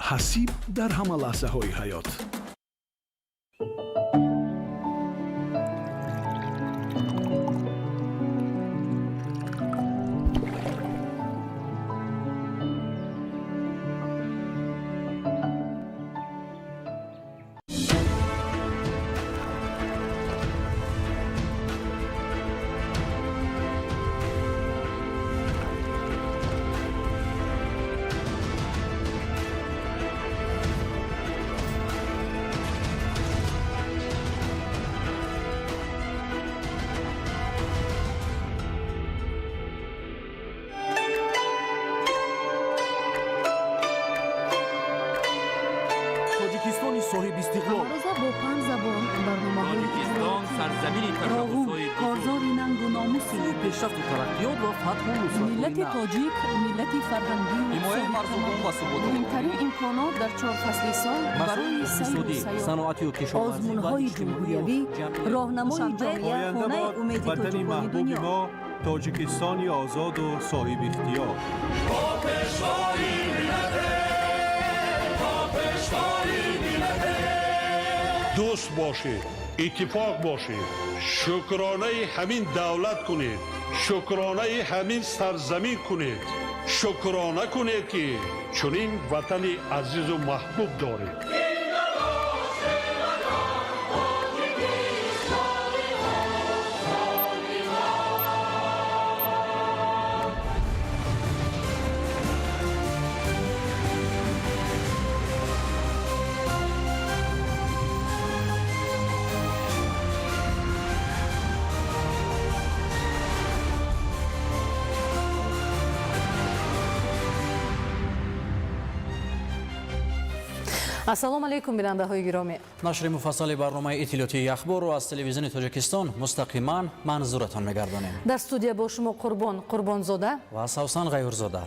Ҳасиб дар ҳама лаҳзаҳои ҳаёт. Тоҷикистони соҳибистиқлол. Ҳамарӯза бо панҷ забон барномаҳои Тоҷикистон сарзамини Роғун ташаббусҳои бузург. Корзори нангу номуси Сӯи пешрафту тараққиёт ва фатҳу нусратҳои миллати нав. тоҷик, миллати фарҳангию Ҳимояи марзубон ва суботу Муҳимтарин имконот дар чор фасли сол масоили барои сайру иқтисодӣ, сайёҳат. саноатию кишоварзӣ ва Озмунҳои иҷтимоию ҷумҳуриявӣ, ҷамъиятӣ. роҳнамои Душанбе, ҷомеа, Оянда хонаи бод умеди ватани тоҷикони маҳбуби дунё. мо, Тоҷикистони озоду соҳибихтиёр. Дӯст бошед, иттифоқ бошед, шукронаи ҳамин давлат кунед, шукронаи ҳамин сарзамин кунед, шукрона кунед, ки чунин ватани азизу маҳбуб доред. Ассалому алайкум, бинандаҳои гиромӣ. Нашри муфассали барномаи иттилоотии Ахборро аз телевизиони Тоҷикистон мустақиман манзуратон мегардонем. Дар студия бо шумо Қурбон Қурбонзода ва Савсан Ғайюрзода.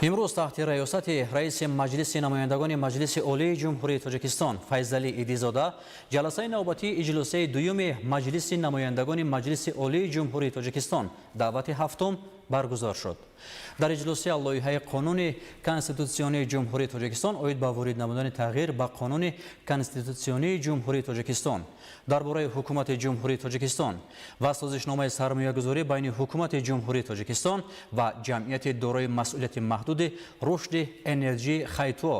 Имрӯз таҳти раёсати раиси Маҷлиси намояндагони Маҷлиси Олии Ҷумҳурии Тоҷикистон Файзалӣ Идизода ҷаласаи навбатии иҷлосияи дуюми Маҷлиси намояндагони Маҷлиси Олии Ҷумҳурии Тоҷикистон даъвати ҳафтум баргузор шуд. Дар иҷлосия лоиҳаи қонуни конститутсионии Ҷумҳурии Тоҷикистон оид ба ворид намудани тағйир ба Қонуни конститутсионии Ҷумҳурии Тоҷикистон дар бораи Ҳукумати Ҷумҳурии Тоҷикистон ва созишномаи сармоягузорӣ байни Ҳукумати Ҷумҳурии Тоҷикистон ва ҷамъияти дорои масъулияти маҳдуди рушди энерҷии Хайтуо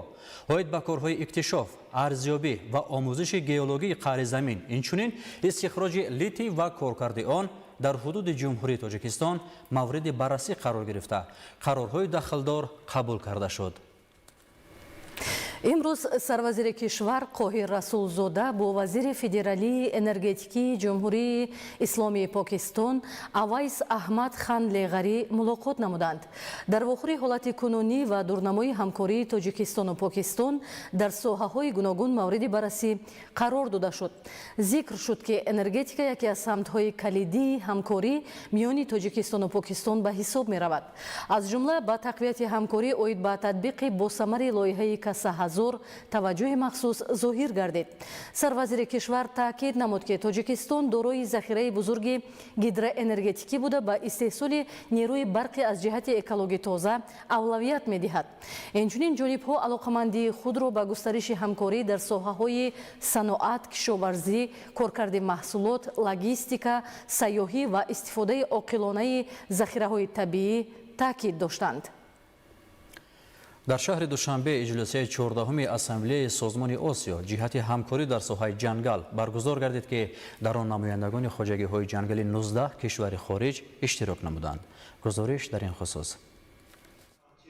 оид ба корҳои иктишоф, арзёбӣ ва омӯзиши геологии қаъри замин, инчунин истихроҷи литий ва коркарди он дар ҳудуди Ҷумҳурии Тоҷикистон мавриди баррасӣ қарор гирифта, қарорҳои дахлдор қабул карда шуд. Имрӯз сарвазири кишвар Қоҳир Расулзода бо вазири федералии энергетикии Ҷумҳурии Исломии Покистон Авайс Аҳмад Хан Леғарӣ мулоқот намуданд. Дар вохӯри ҳолати кунунӣ ва дурнамои ҳамкории Тоҷикистону Покистон дар соҳаҳои гуногун мавриди баррасӣ қарор дода шуд. Зикр шуд, ки энергетика яке аз самтҳои калидии ҳамкорӣ миёни Тоҷикистону Покистон ба ҳисоб меравад. Аз ҷумла ба тақвияти ҳамкорӣ оид ба татбиқи босамари лоиҳаи Каса ҳазор таваҷҷӯҳи махсус зоҳир гардид. Сарвазири кишвар таъкид намуд, ки Тоҷикистон дорои захираи бузурги гидроэнергетикӣ буда, ба истеҳсоли нерӯи барқи аз ҷиҳати экологӣ тоза авлавият медиҳад. Инчунин ҷонибҳо алоқамандии худро ба густариши ҳамкорӣ дар соҳаҳои саноат, кишоварзӣ, коркарди маҳсулот, логистика, сайёҳӣ ва истифодаи оқилонаи захираҳои табиӣ таъкид доштанд. Дар шаҳри Душанбе иҷлосияи 14-уми Ассамблеяи Созмони Осиё ҷиҳати ҳамкорӣ дар соҳаи ҷангал баргузор гардид, ки дар он намояндагони хоҷагиҳои ҷангали 19 кишвари хориҷ иштирок намуданд. Гузориш дар ин хусус.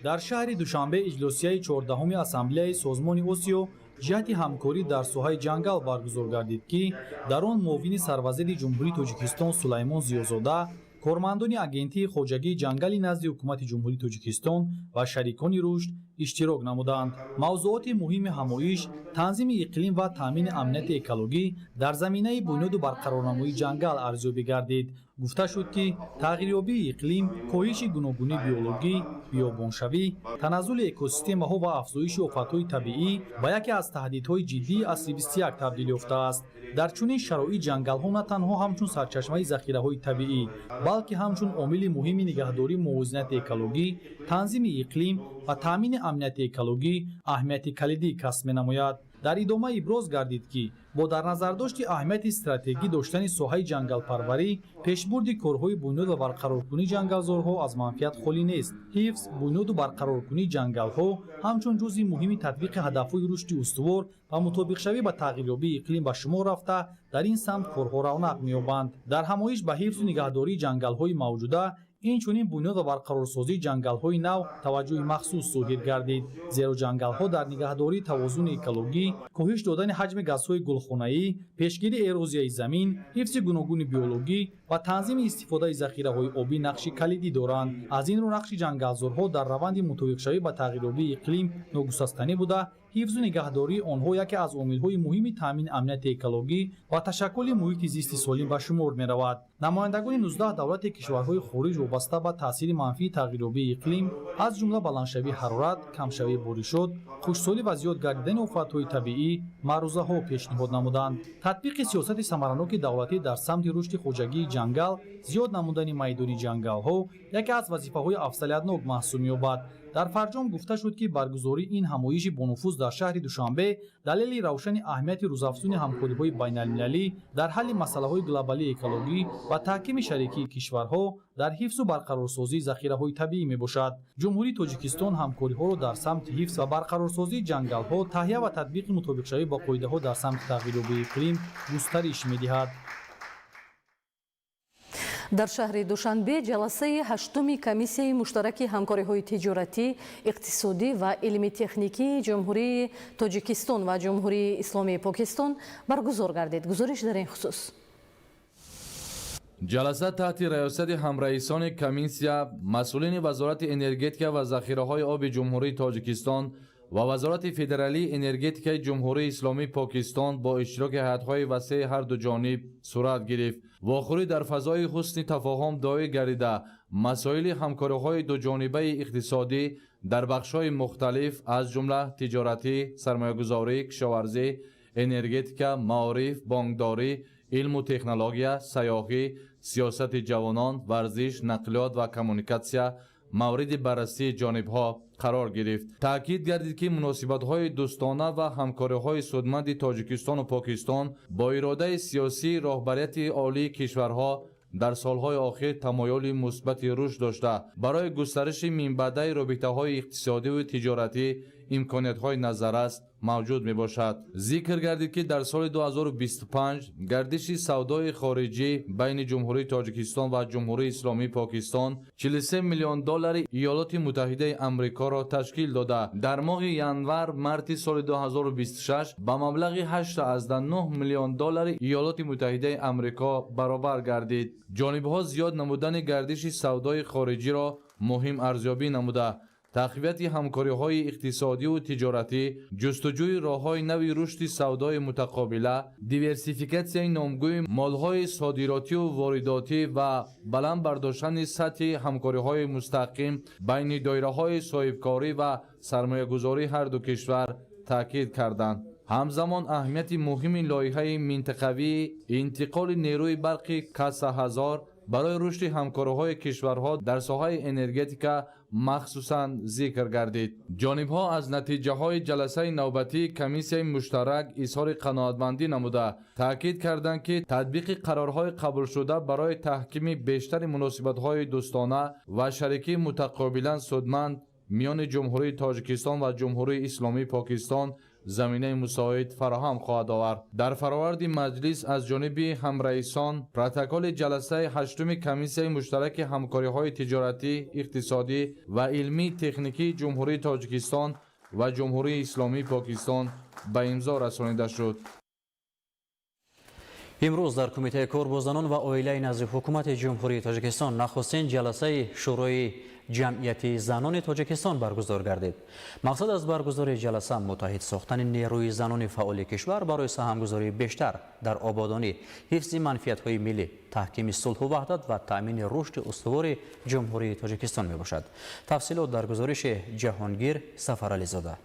Дар шаҳри Душанбе иҷлосияи 14-уми Ассамблеяи Созмони Осиё ҷиҳати ҳамкорӣ дар соҳаи ҷангал баргузор гардид, ки дар он муовини сарвазири Ҷумҳурии Тоҷикистон Сулаймон Зиёзода, кормандони Агентии хоҷагии ҷангали назди Ҳукумати Ҷумҳурии Тоҷикистон ва шарикони рушд иштирок намуданд. Мавзуоти муҳими ҳамоиш танзими иқлим ва таъмини амнияти экологӣ дар заминаи бунёду барқарорнамоии ҷангал арзёбӣ гардид. Гуфта шуд, ки тағйирёбии иқлим, коҳиши гуногунии биологӣ, биёбоншавӣ, таназзули экосистемаҳо ва афзоиши офатҳои табиӣ ба яке аз таҳдидҳои ҷиддии асри 21 табдил ёфтааст. Дар чунин шароит ҷангалҳо на танҳо ҳамчун сарчашмаи захираҳои табиӣ, балки ҳамчун омили муҳими нигаҳдории мувозинати экологӣ, танзими иқлим ва таъмини амнияти экологӣ аҳамияти калидӣ касб менамояд. Дар идома иброз гардид, ки бо дар назардошти аҳамияти стратегӣ доштани соҳаи ҷангалпарварӣ, пешбурди корҳои бунёд ва барқароркунии ҷангалзорҳо аз манфиат холӣ нест. Ҳифз, бунёду барқароркунии ҷангалҳо ҳамчун ҷузъи муҳими татбиқи ҳадафҳои рушди устувор ва мутобиқшавӣ ба тағйирёбии иқлим ба шумор рафта, дар ин самт корҳо равнақ меёбанд. Дар ҳамоиш ба ҳифзу нигаҳдории ҷангалҳои мавҷуда, инчунин бунёд ва барқарорсозии ҷангалҳои нав таваҷҷӯҳи махсус зоҳир гардид, зеро ҷангалҳо дар нигаҳдории тавозуни экологӣ, коҳиш додани ҳаҷми газҳои гулхонаӣ, пешгирии эрозияи замин, ҳифзи гуногуни биологӣ ва танзими истифодаи захираҳои обӣ нақши калидӣ доранд. Аз ин рӯ нақши ҷангалзорҳо дар раванди мутобиқшавӣ ба тағйирёбии иқлим ногусастанӣ буда, ҳифзу нигаҳдории онҳо яке аз омилҳои муҳими таъмини амнияти экологӣ ва ташаккули муҳити зисти солим ба шумор меравад. Намояндагони 19 давлати кишварҳои хориҷ вобаста ба таъсири манфии тағйирёбии иқлим, аз ҷумла баландшавии ҳарорат, камшавии боришот, хушксолӣ ва зиёд гардидани офатҳои табиӣ маърузаҳо пешниҳод намуданд. Татбиқи сиёсати самараноки давлатӣ дар самти рушди хоҷагии ҷангал, зиёд намудани майдони ҷангалҳо яке аз вазифаҳои афзалиятнок маҳсуб меёбад. Дар фарҷом гуфта шуд, ки баргузории ин ҳамоиши бонуфуз дар шаҳри Душанбе далели равшани аҳамияти рӯзафзуни ҳамкориҳои байналмилалӣ дар ҳалли масъалаҳои глобалии экологӣ ва таҳкими шарикии кишварҳо дар ҳифзу барқарорсозии захираҳои табиӣ мебошад. Ҷумҳурии Тоҷикистон ҳамкориҳоро дар самти ҳифз ва барқарорсозии ҷангалҳо, таҳия ва татбиқи мутобиқшавӣ ба қоидаҳо дар самти тағйирёбии иқлим густариш медиҳад. Дар шаҳри Душанбе ҷаласаи ҳаштуми комиссияи муштараки ҳамкориҳои тиҷоратӣ, иқтисодӣ ва илми-техникии Ҷумҳурии Тоҷикистон ва Ҷумҳурии Исломии Покистон баргузор гардид. Гузориш дар ин хусус. Ҷаласа таҳти раёсати ҳамраисони комиссия, масъулини Вазорати энергетика ва захираҳои оби Ҷумҳурии Тоҷикистон ва Вазорати федералии энергетикаи Ҷумҳурии Исломии Покистон бо иштироки ҳайатҳои васеи ҳарду ҷониб сурат гирифт. Вохӯрӣ дар фазои ҳусни тафоҳум доир гардида, масоили ҳамкориҳои дуҷонибаи иқтисодӣ дар бахшҳои мухталиф, аз ҷумла тиҷоратӣ, сармоягузорӣ, кишоварзӣ, энергетика, маориф, бонкдорӣ, илму технология, сайёҳӣ, сиёсати ҷавонон, варзиш, нақлиёт ва коммуникатсия мавриди баррасии ҷонибҳо қарор гирифт. Таъкид гардид, ки муносибатҳои дӯстона ва ҳамкориҳои судманди Тоҷикистону Покистон бо иродаи сиёсии роҳбарияти олии кишварҳо дар солҳои охир тамоюли мусбати рушд дошта, барои густариши минбаъдаи робитаҳои иқтисодиву тиҷоратӣ имкониятҳои назаррас мавҷуд мебошад. Зикр гардид, ки дар соли 2025 гардиши савдои хориҷӣ байни Ҷумҳурии Тоҷикистон ва Ҷумҳурии Исломии Покистон 43 миллион доллари Иёлоти Муттаҳидаи Амрикоро ташкил дода, дар моҳи январ марти соли 2026 ба маблағи 8,9 миллион доллари Иёлоти Муттаҳидаи Амрико баробар гардид. Ҷонибҳо зиёд намудани гардиши савдои хориҷиро муҳим арзёбӣ намуда, тақвияти ҳамкориҳои иқтисодиву тиҷоратӣ, ҷустуҷӯи роҳҳои нави рушди савдои мутақобила, диверсификатсияи номгӯи молҳои содиротиву воридотӣ ва баланд бардоштани сатҳи ҳамкориҳои мустақим байни доираҳои соҳибкорӣ ва сармоягузории ҳарду кишвар таъкид карданд. Ҳамзамон аҳамияти муҳими лоиҳаи минтақавии интиқоли нерӯи барқи Каса 1000 барои рушди ҳамкориҳои кишварҳо дар соҳаи энергетика махсусан зикр гардид. Ҷонибҳо аз натиҷаҳои ҷаласаи навбатии комиссияи муштарак изҳори қаноатмандӣ намуда, таъкид карданд, ки татбиқи қарорҳои қабулшуда барои таҳкими бештари муносибатҳои дӯстона ва шарикии мутақобилан судманд миёни Ҷумҳурии Тоҷикистон ва Ҷумҳурии Исломии Покистон заминаи мусоид фароҳам хоҳад овард. Дар фароварди маҷлис аз ҷониби ҳамраисон протоколи ҷаласаи ҳаштуми комиссияи муштараки ҳамкориҳои тиҷоратӣ, иқтисодӣ ва илмии техникии Ҷумҳурии Тоҷикистон ва Ҷумҳурии Исломии Покистон ба имзо расонида шуд. Имрӯз дар Кумитаи кор бо занон ва оилаи назди Ҳукумати Ҷумҳурии Тоҷикистон нахустин ҷаласаи Шӯрои Ҷамъияти занони Тоҷикистон баргузор гардид. Мақсад аз баргузории ҷаласа муттаҳид сохтани нерӯи занони фаъоли кишвар барои саҳмгузории бештар дар ободонӣ, ҳифзи манфиатҳои миллӣ, таҳкими сулҳу ваҳдат ва таъмини рушди устувори Ҷумҳурии Тоҷикистон мебошад. Тафсилот дар гузориши Ҷаҳонгир Сафарализода.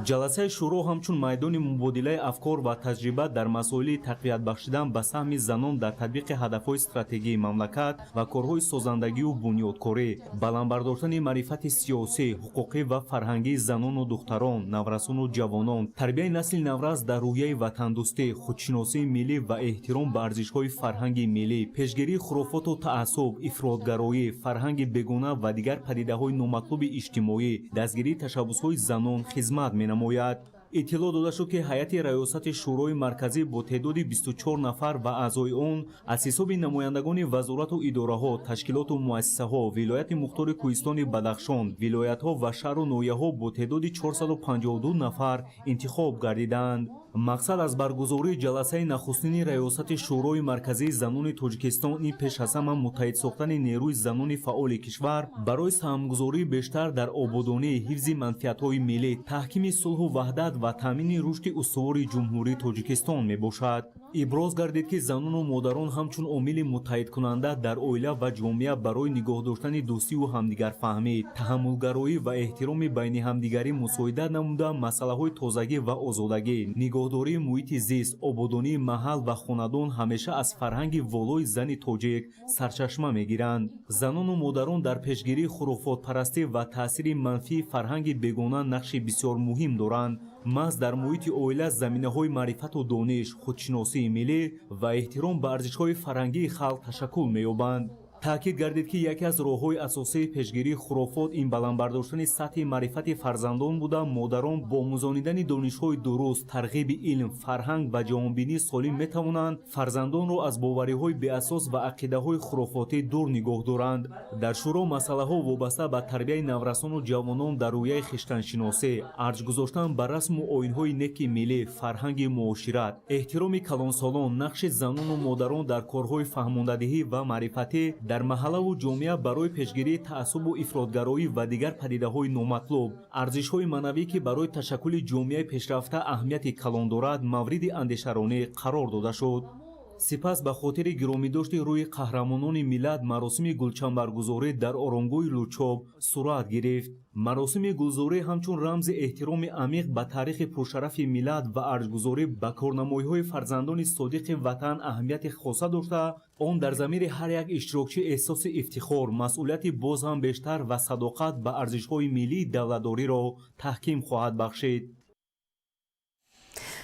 Ҷаласаи шӯро ҳамчун майдони мубодилаи афкор ва таҷриба дар масоили тақвият бахшидан ба саҳми занон дар татбиқи ҳадафҳои стратегии мамлакат ва корҳои созандагию бунёдкорӣ, баланд бардоштани маърифати сиёсӣ, ҳуқуқӣ ва фарҳангии занону духтарон, наврасону ҷавонон, тарбияи насли наврас дар рӯҳияи ватандӯстӣ, худшиносии миллӣ ва эҳтиром ба арзишҳои фарҳанги миллӣ, пешгирии хурофоту таассуб, ифротгароӣ, фарҳанги бегона ва дигар падидаҳои номатлуби иҷтимоӣ, дастгирии ташаббусҳои занон хизмат менамояд. Иттилоъ дода шуд, ки ҳайати раёсати Шӯрои Марказӣ бо теъдоди 24 нафар ва аъзои он аз ҳисоби намояндагони вазорату идораҳо, ташкилоту муассисаҳо, вилояти мухтори Кӯҳистони Бадахшон, вилоятҳо ва шаҳру ноҳияҳо бо теъдоди 452 нафар интихоб гардиданд. Мақсад аз баргузории ҷаласаи нахустини раёсати Шӯрои Марказии занони Тоҷикистон ин пеш аз ҳама муттаҳид сохтани нерӯи занони фаъоли кишвар барои саҳмгузории бештар дар ободонӣ, ҳифзи манфиатҳои миллӣ, таҳкими сулҳу ваҳдат ва таъмини рушди устувори Ҷумҳурии Тоҷикистон мебошад. Иброз гардид, ки занону модарон ҳамчун омили муттаҳидкунанда дар оила ва ҷомеа барои нигоҳ доштани дӯстиву ҳамдигарфаҳмӣ, таҳаммулгароӣ ва эҳтироми байни ҳамдигарӣ мусоидат намуда, масъалаҳои тозагӣ ва озодагӣ, нигоҳдории муҳити зист, ободонии маҳал ва хонадон ҳамеша аз фарҳанги волои зани тоҷик сарчашма мегиранд. Занону модарон дар пешгирии хурофотпарастӣ ва таъсири манфии фарҳанги бегона нақши бисёр муҳим доранд. Маҳз дар муҳити оила заминаҳои маърифату дониш, худшиносии миллӣ ва эҳтиром ба арзишҳои фарҳангии халқ ташаккул меёбанд. Таъкид гардид, ки яке аз роҳҳои асосии пешгирии хурофот ин баланд бардоштани сатҳи маърифати фарзандон буда, модарон бо омӯзонидани донишҳои дуруст, тарғиби илм, фарҳанг ва ҷаҳонбинии солим метавонанд фарзандонро аз бовариҳои беасос ва ақидаҳои хурофотӣ дур нигоҳ доранд. Дар шӯро масъалаҳо вобаста ба тарбияи наврасону ҷавонон дар рӯяи хештаншиносӣ, арҷ гузоштан ба расму оинҳои неки миллӣ, фарҳанги муошират, эҳтироми калонсолон, нақши занону модарон дар корҳои фаҳмондадиҳӣ ва маърифатӣ дар маҳаллаву ҷомеа барои пешгирии таассубу ифротгароӣ ва дигар падидаҳои номатлуб, арзишҳои маънавӣ, ки барои ташаккули ҷомеаи пешрафта аҳамияти калон дорад, мавриди андешаронӣ қарор дода шуд. Сипас ба хотири гиромидошти рӯи қаҳрамонони миллат маросими гулчанбаргузорӣ дар оронгӯи Лучоб сурат гирифт. Маросими гулзорӣ ҳамчун рамзи эҳтироми амиқ ба таърихи пуршарафи миллат ва арҷгузорӣ ба корнамоиҳои фарзандони содиқи ватан аҳамияти хоса дошта, он дар замири ҳар як иштирокчӣ эҳсоси ифтихор, масъулияти боз ҳам бештар ва садоқат ба арзишҳои миллии давлатдориро таҳким хоҳад бахшид.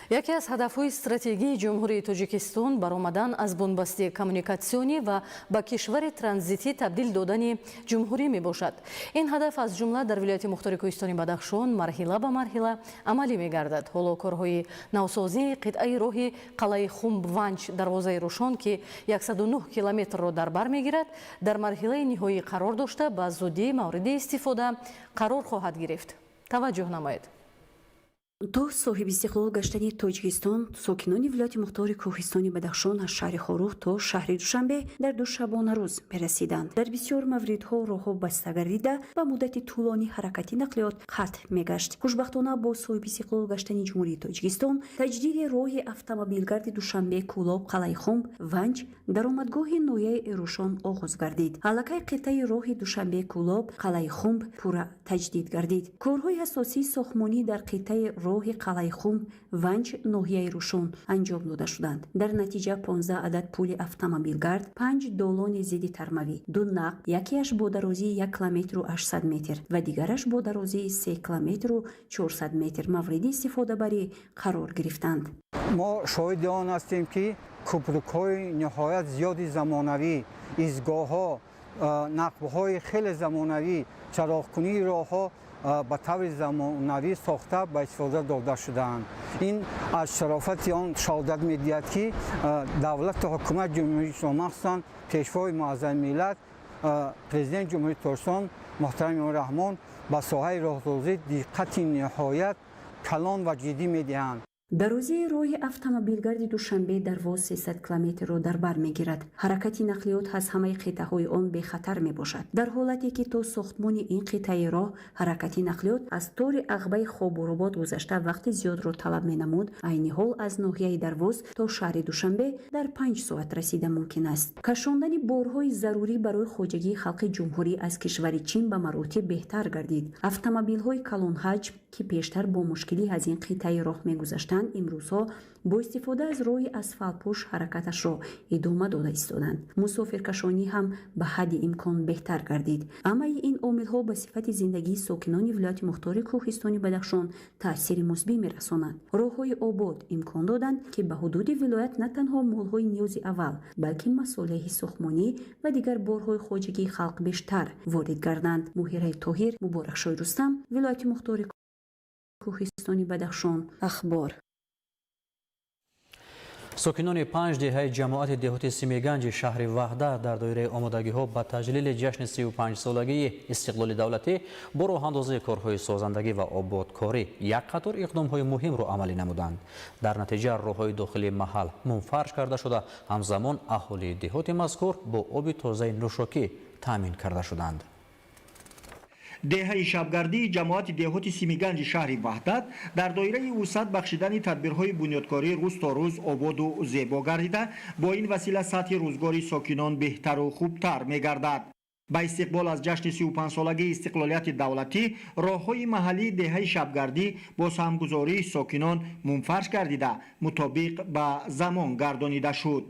Яке аз ҳадафҳои стратегии Ҷумҳурии Тоҷикистон баромадан аз бунбасти коммуникатсионӣ ва ба кишвари транзитӣ табдил додани ҷумҳурӣ мебошад. Ин ҳадаф аз ҷумла дар вилояти мухтори Кӯҳистони Бадахшон марҳила ба марҳила амалӣ мегардад. Ҳоло корҳои навсозии қитъаи роҳи қалъаи Хумб-Ванҷ дарвозаи Рӯшон, ки 109 километрро дар бар мегирад, дар марҳилаи ниҳоӣ қарор дошта, ба зудӣ мавриди истифода қарор хоҳад гирифт. Таваҷҷӯҳ намоед. То соҳиби истиқлол гаштани Тоҷикистон, сокинони вилояти мухтори Кӯҳистони Бадахшон аз шаҳри Хоруғ то шаҳри Душанбе дар 2 шабонарӯз мерасиданд. Дар бисёр мавридҳо роҳҳо баста гардида, ба муддати тӯлонӣ ҳаракати нақлиёт қатъ мегашт. Хушбахтона, бо соҳиби истиқлол гаштани Ҷумҳурии Тоҷикистон таҷдиди роҳи автомобилгарди Душанбе, Кӯлоб, Қалъаи Хумб, Ванҷ даромадгоҳи ноҳияи Эрӯшон оғоз гардид. Аллакай қитъаи роҳи Душанбе, Кӯлоб, Қалъаи Хумб пурра таҷдид гардид. Корҳои асосии сохтмонӣ дар қитъаи роҳи Қалъаи Хумб, Ванҷ, ноҳияи Рӯшон анҷом дода шуданд. Дар натиҷа 15 адад пули автомобилгард, 5 долони зидди тармавӣ, 2 нақб, якеаш бо дарозии 1 километру 800 метр ва дигараш бо дарозии 3 километру 400 метр мавриди истифодабарӣ қарор гирифтанд. Мо шоҳиди он ҳастем, ки кӯпрукҳои ниҳоят зиёди замонавӣ, изгоҳҳо, нақбҳои хеле замонавӣ, чароғкунии роҳҳо ба таври замонавӣ сохта ба истифода дода шудаанд. Ин аз шарофати он шаҳодат медиҳад, ки давлату ҳукумати Ҷумҳурии Ислом, махсусан Пешвои муаззами миллат, Президенти Ҷумҳурии Тоҷикистон муҳтарам Эмомалӣ Раҳмон ба соҳаи роҳсозӣ диққати ниҳоят калон ва ҷиддӣ медиҳанд. Дарозии роҳи автомобилгарди Душанбе Дарвоз 300 километрро дар бар мегирад. Ҳаракати нақлиёт аз ҳамаи қитъаҳои он бехатар мебошад. Дар ҳолате ки то сохтмони ин қитъаи роҳ ҳаракати нақлиёт аз тори Ағбаи Хобуробод гузашта вақти зиёдро талаб менамуд, айни ҳол аз ноҳияи Дарвоз то шаҳри Душанбе дар 5 соат расида мумкин аст. Кашондани борҳои зарурӣ барои хоҷагии халқи ҷумҳурӣ аз кишвари Чин ба маротиб беҳтар гардид. Автомобилҳои калонҳаҷм, ки пештар бо мушкилӣ аз ин қитъаи роҳ мегузаштанд, имрӯзҳо бо истифода аз роҳи асфалтпӯш ҳаракаташро идома дода истоданд. Мусофиркашонӣ ҳам ба ҳадди имкон беҳтар гардид. Ҳамаи ин омилҳо ба сифати зиндагии сокинони вилояти мухтори Кӯҳистони Бадахшон таъсири мусбӣ мерасонанд. Роҳҳои обод имкон доданд, ки ба ҳудуди вилоят на танҳо молҳои ниёзи аввал, балки масолеҳи сохтмонӣ ва дигар борҳои хоҷагии халқ бештар ворид гарданд. Муҳираи Тоҳир, Муборакшои Рустам, вилояти мухтори Кӯҳистони Бадахшон, Ахбор. Сокинони 5 деҳаи ҷамоати деҳоти Симиганҷи шаҳри Ваҳдат дар доираи омодагиҳо ба таҷлили ҷашни 35-солагии истиқлоли давлатӣ бо роҳандозии корҳои созандагӣ ва ободкорӣ як қатор иқдомҳои муҳимро амалӣ намуданд. Дар натиҷа роҳҳои дохилии маҳал мунфарш карда шуда, ҳамзамон аҳолии деҳоти мазкур бо оби тозаи нӯшокӣ таъмин карда шуданд. Деҳаи Шабгардии ҷамоати деҳоти Симиганҷи шаҳри Ваҳдат дар доираи вусъат бахшидани тадбирҳои бунёдкорӣ рӯз то рӯз ободу зебо гардида, бо ин васила сатҳи рӯзгори сокинон беҳтару хубтар мегардад. Ба истиқбол аз ҷашни 35-солагии истиқлолияти давлатӣ роҳҳои маҳаллии деҳаи Шабгардӣ бо саҳмгузории сокинон мунфарш гардида, мутобиқ ба замон гардонида шуд.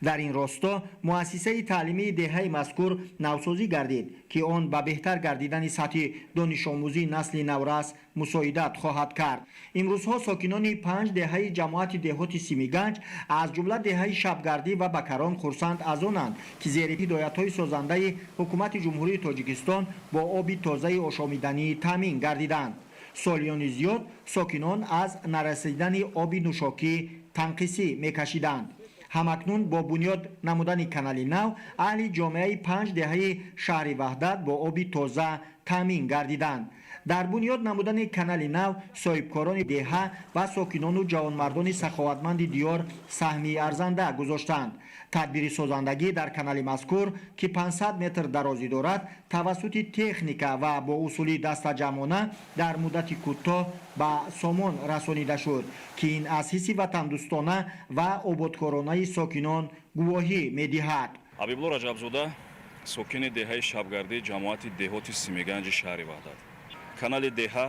Дар ин росто муассисаи таълимии деҳаи мазкур навсозӣ гардид, ки он ба беҳтар гардидани сатҳи донишомӯзии насли наврас мусоидат хоҳад кард. Имрӯзҳо сокинони 5 деҳаи ҷамоати деҳоти Симиганҷ, аз ҷумла деҳаи Шабгардӣ ва Бакарон, хурсанд аз онанд, ки зери ҳидоятҳои созандаи ҳукумати Ҷумҳурии Тоҷикистон бо оби тозаи ошомиданӣ таъмин гардиданд. Солиёни зиёд сокинон аз нарасидани оби нӯшокӣ танқисӣ мекашиданд. Ҳамакнун бо бунёд намудани канали нав аҳли ҷомеаи 5 деҳаи шаҳри Ваҳдат бо оби тоза таъмин гардиданд. Дар бунёд намудани канали нав соҳибкорони деҳа ва сокинону ҷавонмардони саховатманди диёр саҳми арзанда гузоштанд. Тадбири созандагӣ дар канали мазкур, ки 500 метр дарозӣ дорад, тавассути техника ва бо усули дастаҷамъона дар муддати кӯтоҳ ба сомон расонида шуд, ки ин аз ҳисси ватандӯстона ва ободкоронаи сокинон гувоҳӣ медиҳад. Ҳабибулло Раҷабзода, сокини деҳаи Шабгардӣ, ҷамоати деҳоти Симиганҷи шаҳри Ваҳдат. Канали деҳа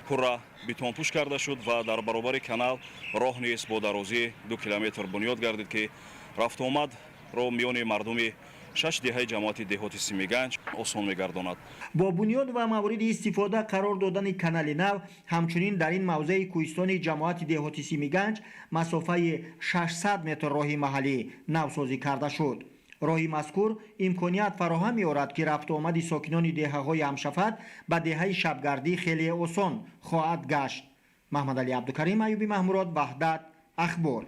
пурра бетонпӯш карда шуд ва дар баробари канал роҳ низ бо дарозии 2 километр бунёд гардид, ки рафтуомадро миёни мардуми 6 деҳаи ҷамоати деҳоти Симиганҷ осон мегардонад. Бо бунёд ва мавриди истифода қарор додани канали нав, ҳамчунин дар ин мавзеи кӯҳистони ҷамоати деҳоти Симиганҷ масофаи 600 метр роҳи маҳаллӣ навсозӣ карда шуд. Роҳи мазкур имконият фароҳам меорад, ки рафтуомади сокинони деҳаҳои ҳамшафат ба деҳаи Шабгардӣ хеле осон хоҳад гашт. Маҳмадалӣ Абдукарим, Аюби Маҳмурод, Ваҳдат, Ахбор.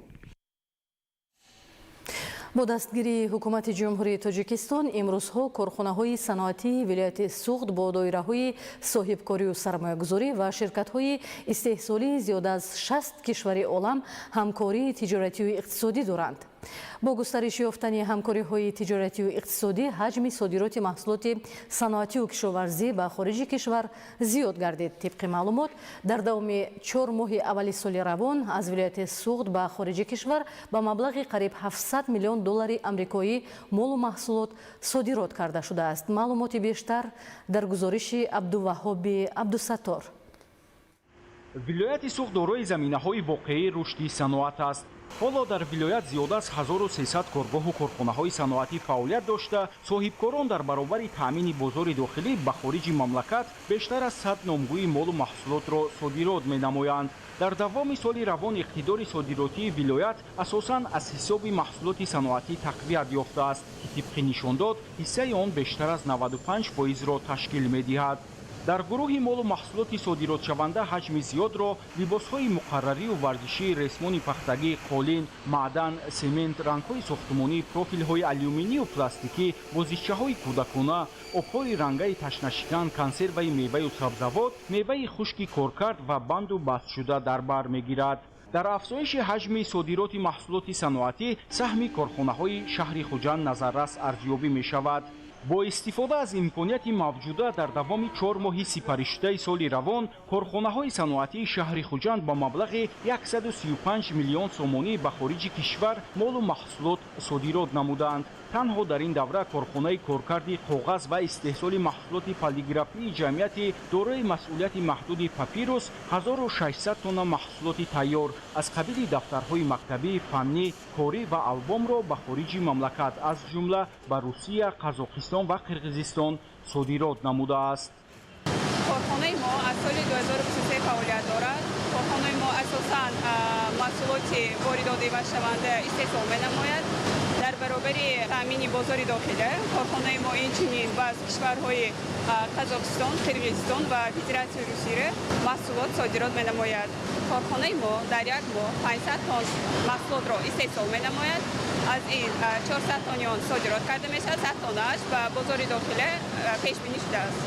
Бо дастгирии ҳукумати Ҷумҳурии Тоҷикистон имрӯзҳо корхонаҳои саноатии вилояти Суғд бо доираҳои соҳибкорию сармоягузорӣ ва ширкатҳои истеҳсолии зиёда аз 60 кишвари олам ҳамкории тиҷоратию иқтисодӣ доранд. Бо густариш ёфтани ҳамкориҳои тиҷоратию иқтисодӣ ҳаҷми содироти маҳсулоти саноатию кишоварзӣ ба хориҷи кишвар зиёд гардид. Тибқи маълумот, дар давоми 4 моҳи аввали соли равон аз вилояти Суғд ба хориҷи кишвар ба маблағи қариб 700 миллион доллари амрикоӣ молу маҳсулот содирот карда шудааст. Маълумоти бештар дар гузориши Абдуваҳҳоби Абдусаттор. Вилояти Суғд дорои заминаҳои воқеии рушди саноат аст. Ҳоло дар вилоят зиёда аз 1300 коргоҳу корхонаҳои саноатӣ фаъолият дошта, соҳибкорон дар баробари таъмини бозори дохилӣ ба хориҷи мамлакат бештар аз 100 номгӯи молу маҳсулотро содирот менамоянд. Дар давоми соли равон иқтидори содиротии вилоят асосан аз ҳисоби маҳсулоти саноатӣ тақвият ёфтааст, ки тибқи нишондод ҳиссаи он бештар аз 95%-ро ташкил медиҳад. Дар гурӯҳи молу маҳсулоти содиротшаванда ҳаҷми зиёдро либосҳои муқаррарию варзишӣ, ресмони пахтагӣ, қолин, маъдан, семент, рангҳои сохтмонӣ, профилҳои алюминию пластикӣ, бозичаҳои кӯдакона, обҳои рангаи ташнашикан, консерваи меваю сабзавот, меваи хушки коркард ва банду бастшуда дар бар мегирад. Дар афзоиши ҳаҷми содироти маҳсулоти саноатӣ саҳми корхонаҳои шаҳри Хуҷанд назаррас арзёбӣ мешавад. Бо истифода аз имконияти мавҷуда дар давоми 4 моҳи сипаришудаи соли равон корхонаҳои саноатии шаҳри Хуҷанд ба маблағи 135 миллион сомонӣ ба хориҷи кишвар молу маҳсулот содирот намуданд. Танҳо дар ин давра корхонаи коркарди коғаз ва истеҳсоли маҳсулоти полиграфии ҷамъияти дорои масъулияти маҳдуди Папирус 1600 тонна маҳсулоти тайёр аз қабили дафтарҳои мактабӣ, фаннӣ, корӣ ва албомро ба хориҷи мамлакат, аз ҷумла ба Русия, Қазоқистон ва Қирғизистон содирот намудааст. Корхонаи мо аз соли 2023 фаъолият дорад. Корхонаи мо асосан маҳсулоти воридотивашаванда истеҳсол менамояд. Дар баробари таъмини бозори дохила корхонаи мо инчунин ба кишварҳои Қазоқистон, Қирғизистон ва Федератсияи Русия маҳсулот содирот менамояд. Корхонаи мо дар як моҳ 500 тонн маҳсулотро истеҳсол менамояд. Аз ин 400 тонни он содирот карда мешавад, 100 тоннааш ба бозори дохила пешбинӣ шудааст.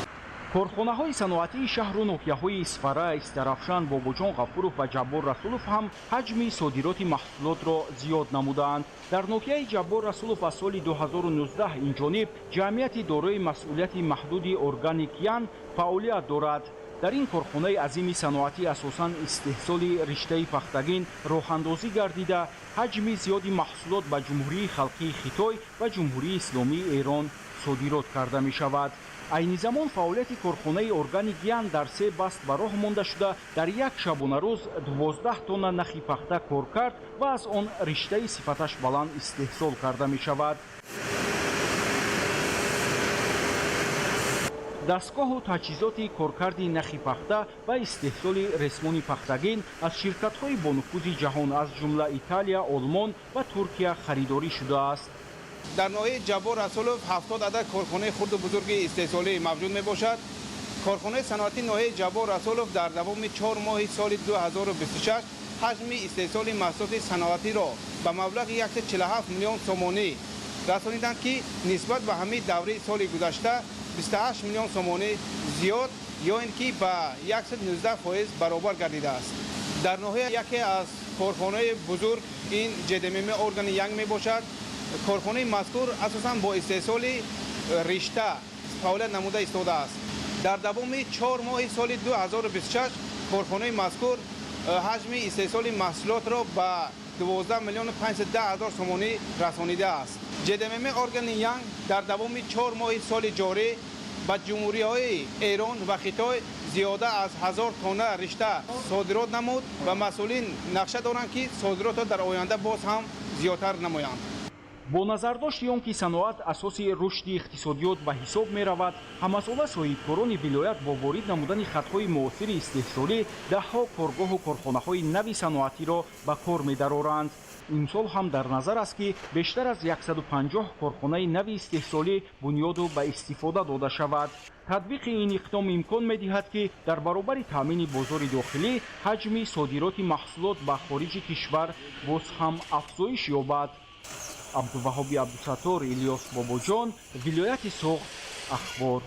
Корхонаҳои саноатии шаҳру ноҳияҳои Исфара, Истарафшан, Бобоҷон Ғафуров ва Ҷаббор Расулов ҳам ҳаҷми содироти маҳсулотро зиёд намудаанд. Дар ноҳияи Ҷаббор Расулов аз соли 2019 инҷониб ҷамъияти дорои масъулияти маҳдуди Органик Ян фаъолият дорад. Дар ин корхонаи азими саноатӣ асосан истеҳсоли риштаи пахтагин роҳандозӣ гардида, ҳаҷми зиёди маҳсулот ба Ҷумҳурии Халқии Хитой ва Ҷумҳурии Исломии Эрон содирот карда мешавад. Айни замон фаъолияти корхонаи Органик Ян дар 3 баст ба роҳ монда шуда, дар як шабонарӯз 12 тонна нахи пахта кор кард ва аз он риштаи сифаташ баланд истеҳсол карда мешавад. Дастгоҳу таҷҳизоти коркарди нахи пахта ва истеҳсоли ресмони пахтагин аз ширкатҳои бонуфузи ҷаҳон, аз ҷумла Италия, Олмон ва Туркия харидорӣ шудааст. Дар ноҳияи Ҷаббор Расулов 70 адад корхонаи хурду бузурги истеҳсолӣ мавҷуд мебошад. Корхонаи саноатии ноҳияи Ҷаббор Расулов дар давоми 4 моҳи соли 2026 ҳаҷми истеҳсоли маҳсулоти саноатиро ба маблағи 147 миллион сомонӣ расониданд, ки нисбат ба ҳамин давраи соли гузашта 28 миллион сомонӣ зиёд ё ин ки ба 119% баробар гардидааст. Дар ноҳия яке аз корхонаи бузург ин ЖДММ Органи Янг мебошад. Корхонаи мазкур асосан бо истеҳсоли ришта фаъолият намуда истодааст. Дар давоми 4 моҳи соли 2026 корхонаи мазкур ҳаҷми истеҳсоли маҳсулотро ба 12 миллиону 510 ҳазор сомонӣ расонидааст. ЖДММ Органи Янг дар давоми 4 моҳи соли ҷорӣ ба ҷумҳуриҳои Эрон ва Хитой зиёда аз 1000 тонна ришта содирот намуд ва масъулин нақша доранд, ки содиротро дар оянда боз ҳам зиёдтар намоянд. Бо назардошти он ки саноат асоси рушди иқтисодиёт ба ҳисоб меравад, ҳамасола соҳибкорони вилоят бо ворид намудани хатҳои муосири истеҳсолӣ даҳҳо коргоҳу корхонаҳои нави саноатиро ба кор медароранд. Имсол ҳам дар назар аст, ки бештар аз 150 корхонаи нави истеҳсолӣ бунёду ба истифода дода шавад. Татбиқи ин иқдом имкон медиҳад, ки дар баробари таъмини бозори дохилӣ ҳаҷми содироти маҳсулот ба хориҷи кишвар боз ҳам афзоиш ёбад. Абдуваҳоби Абдусаттор, Илёс Бобоҷон, вилояти Суғд, Ахбор.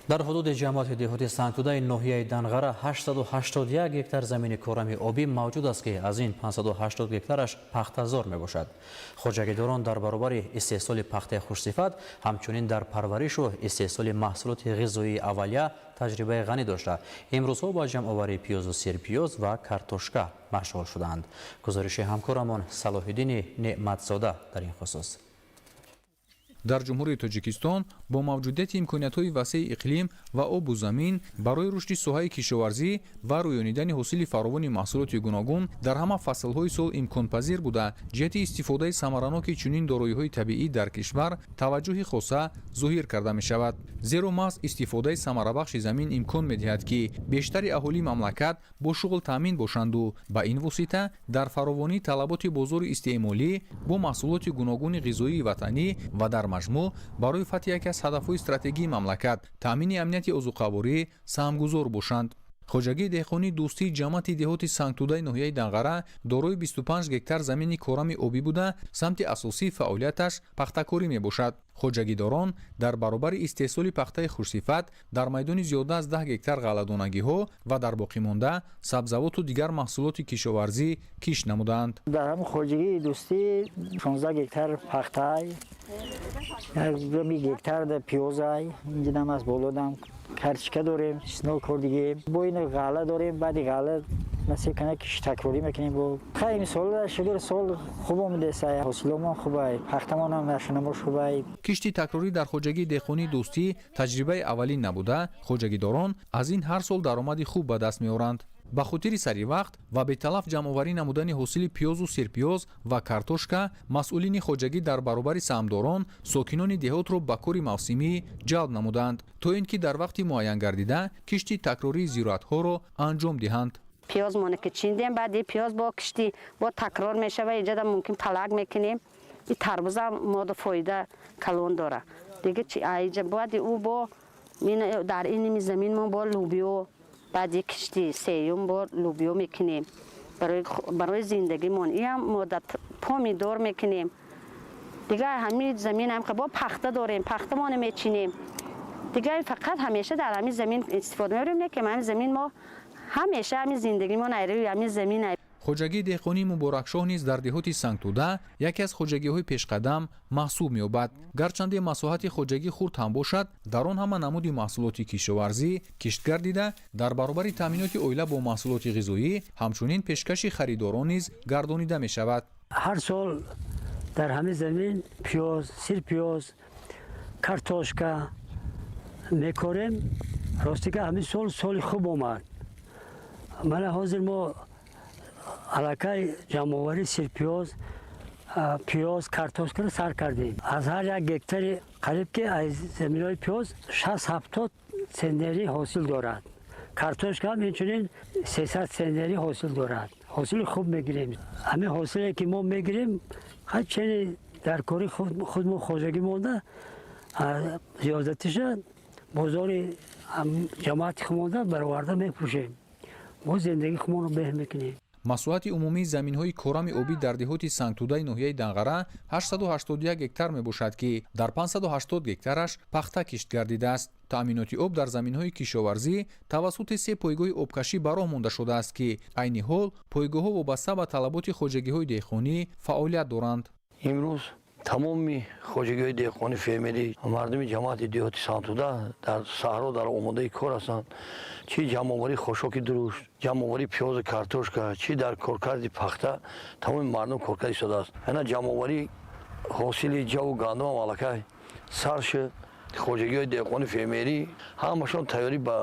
Дар ҳудуди ҷамоати деҳоти Сангтудаи ноҳияи Данғара 881 гектар замини корами обӣ мавҷуд аст, ки аз ин 580 гектараш пахтазор мебошад. Хоҷагидорон дар баробари истеҳсоли пахтаи хушсифат ҳамчунин дар парваришу истеҳсоли маҳсулоти ғизоии аввалия таҷрибаи ғанӣ дошта, имрӯзҳо ба ҷамъоварии пиёзу серпиёз ва картошка машғул шудаанд. Гузориши ҳамкорамон Салоҳиддини Неъматзода дар ин хусус. Дар Ҷумҳурии Тоҷикистон бо мавҷудияти имкониятҳои васеи иқлим ва обу замин барои рушди соҳаи кишоварзӣ ва рӯёнидани ҳосили фаровони маҳсулоти гуногун дар ҳама фаслҳои сол имконпазир буда, ҷиҳати истифодаи самараноки чунин дороиҳои табиӣ дар кишвар таваҷҷӯҳи хоса зоҳир карда мешавад. Зеро маҳз истифодаи самарабахши замин имкон медиҳад, ки бештари аҳолии мамлакат бо шуғл таъмин бошанду ба ин восита дар фаровонии талаботи бозори истеъмолӣ бо маҳсулоти гуногуни ғизоии ватанӣ ва дар маҷмӯъ барои фатҳи яке аз ҳадафҳои стратегии мамлакат, таъмини амнияти озуқаворӣ, саҳмгузор бошанд. Хоҷагии деҳқонии дӯстии ҷамъияти деҳоти Сангтудаи ноҳияи Данғара дорои 25 гектар замини корами обӣ буда, самти асосии фаъолияташ пахтакорӣ мебошад. Хоҷагидорон дар баробари истеҳсоли пахтаи хушсифат дар майдони зиёда аз 10 гектар ғалладонагиҳо ва дар боқимонда сабзавоту дигар маҳсулоти кишоварзӣ кишт намуданд. Дар ҳамин хоҷагии Дӯстӣ 16 гектар пахтай, 1 гектар пиёзай, инҷинам аз болодам карчика дорем, чеснок кордигем, бо ин ғалла дорем. Баъди ғалла насиб кана кишти такрорӣ мекунем. Бо хай имсол, шукр, сол хуб омадеса, ҳосиломон хубай, пахтамонам нашунамош хубай. Кишти такрорӣ дар хоҷагии деҳқонии Дӯстӣ таҷрибаи аввалин набуда, хоҷагидорон аз ин ҳар сол даромади хуб ба даст меоранд. Ба хотири саривақт ва беталаф ҷамъоварӣ намудани ҳосили пиёзу серпиёз ва картошка, масъулини хоҷагӣ дар баробари саҳмдорон сокинони деҳотро ба кори мавсимӣ ҷалб намуданд, то ин ки дар вақти муайян гардида кишти такрории зироатҳоро анҷом диҳанд. Пиёзмоне ки чиндем, баъди пиёз бо кишти бо такрор мешава. Инҷада мумкин палак мекунем, и тарбуза мода фоида калон дора. Дига чи, аиҷа баъди ӯ бо дар иними замин мо бо лубиё, баъди кишти сеюм бо лубиё мекунем барои зиндагимон. Иам мода помидор мекунем. Дигар ҳамин замин ҳам бо пахта дорем, пахтамоне мечинем. Дигар фақат ҳамеша дар ҳамин замин истифода мебарем, не ки ҳамин замин мо ҳамеша ҳамин зиндагимон айрӯи ҳамин замин. Хоҷагии деҳқонии Муборакшоҳ низ дар деҳоти Сангтӯда яке аз хоҷагиҳои пешқадам маҳсуб меёбад. Гарчанде масоҳати хоҷагӣ хурд ҳам бошад, дар он ҳама намуди маҳсулоти кишоварзӣ кишт гардида, дар баробари таъминоти оила бо маҳсулоти ғизоӣ, ҳамчунин пешкаши харидорон низ гардонида мешавад. Ҳар сол дар ҳамин замин пиёз, сирпиёз, картошка мекорем. Ростига, ҳамин сол соли хуб омад. Мана ҳозир мо аллакай ҷамъоварии сирпиёз, пиёз, картошкаро сар кардем. Аз ҳар як гектари қариб ки аз заминои пиёз 60-70 центнери ҳосил дорад, картошка ҳам инчунин 300 центнери ҳосил дорад. Ҳосили хуб мегирем. Ҳамин ҳосиле ки мо мегирем, чени дар кори худ мо хоҷагӣ монда, зиёдатиша бозори ҷамоати худмонда бароварда мефурӯшем, мо зиндагии худмонро беҳ мекунем. Масоҳати умумии заминҳои корами обӣ дар деҳоти Сангтӯдаи ноҳияи Данғара 881 гектар мебошад, ки дар 580 гектараш пахта кишт гардидааст. Таъминоти об дар заминҳои кишоварзӣ тавассути се пойгоҳи обкашӣ ба роҳ монда шудааст, ки айни ҳол пойгоҳҳо вобаста ба талаботи хоҷагиҳои деҳқонӣ фаъолият доранд. Имрӯз тамоми хоҷагиҳои деҳқони, фермерӣ, мардуми ҷамоати деҳоти Сангтӯда дар саҳро дар омодаи кор ҳастанд, чӣ ҷамъоварии хошоки дурушт, ҷамъоварии пиёзу картошка, чӣ дар коркарди пахта, тамоми мардум коркард истодааст. Ана ҷамъоварии ҳосили ҷаву гандумам аллакай сар шуд. Хоҷагиҳои деҳқони, фермерӣ ҳамашон тайёрӣ ба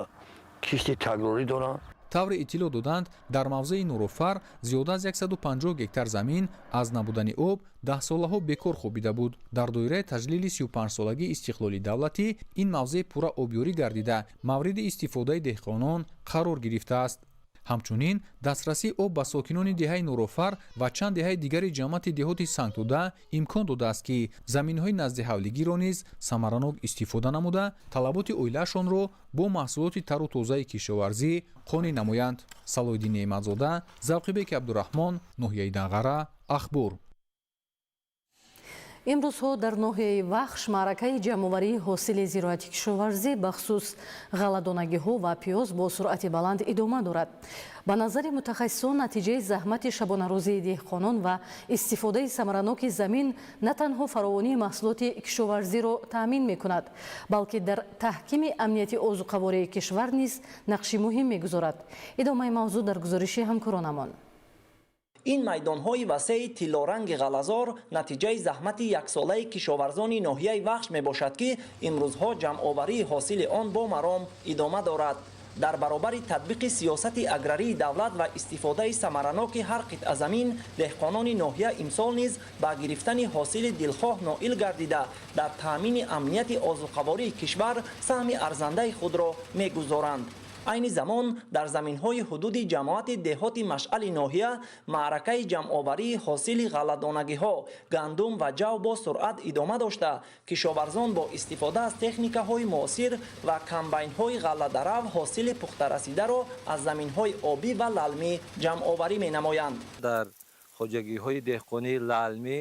кишти такрорӣ доранд. Тавре иттилоъ доданд, дар мавзеи Нурофар зиёда аз 150 гектар замин аз набудани об даҳсолаҳо бекор хобида буд. Дар доираи таҷлили 35-солагии истиқлоли давлатӣ ин мавзеъ пурра обёрӣ гардида, мавриди истифодаи деҳқонон қарор гирифтааст. Ҳамчунин дастрасии об ба сокинони деҳаи Нурофар ва чанд деҳаи дигари ҷамоати деҳоти Сангтӯда имкон додааст, ки заминҳои наздиҳавлигиро низ самаранок истифода намуда, талаботи оилаашонро бо маҳсулоти тару тозаи кишоварзӣ қонеъ намоянд. Салоҳиддин Неъматзода, Завқибеки Абдураҳмон, ноҳияи Данғара, Ахбор. Имрӯзҳо дар ноҳияи Вахш маъракаи ҷамъоварии ҳосили зироати кишоварзӣ, бахусус ғалладонагиҳо ва пиёз, бо суръати баланд идома дорад. Ба назари мутахассисон, натиҷаи заҳмати шабонарӯзии деҳқонон ва истифодаи самараноки замин на танҳо фаровонии маҳсулоти кишоварзиро таъмин мекунад, балки дар таҳкими амнияти озуқавории кишвар низ нақши муҳим мегузорад. Идомаи мавзӯъ дар гузориши ҳамкоронамон. Ин майдонҳои васеи тиллоранги ғаллазор натиҷаи заҳмати яксолаи кишоварзони ноҳияи Вахш мебошад, ки имрӯзҳо ҷамъоварии ҳосили он бо маром идома дорад. Дар баробари татбиқи сиёсати аграрии давлат ва истифодаи самараноки ҳар қитъа замин, деҳқонони ноҳия имсол низ ба гирифтани ҳосили дилхоҳ ноил гардида, дар таъмини амнияти озуқавории кишвар саҳми арзандаи худро мегузоранд. Айни замон дар заминҳои ҳудуди ҷамоати деҳоти Машъали ноҳия маъракаи ҷамъоварии ҳосили ғалладонагиҳо, гандум ва ҷав бо суръат идома дошта, кишоварзон бо истифода аз техникаҳои муосир ва комбайнҳои ғалладарав ҳосили пухтарасидаро аз заминҳои обӣ ва лалмӣ ҷамъоварӣ менамоянд. Дар хоҷагиҳои деҳқонии лалмӣ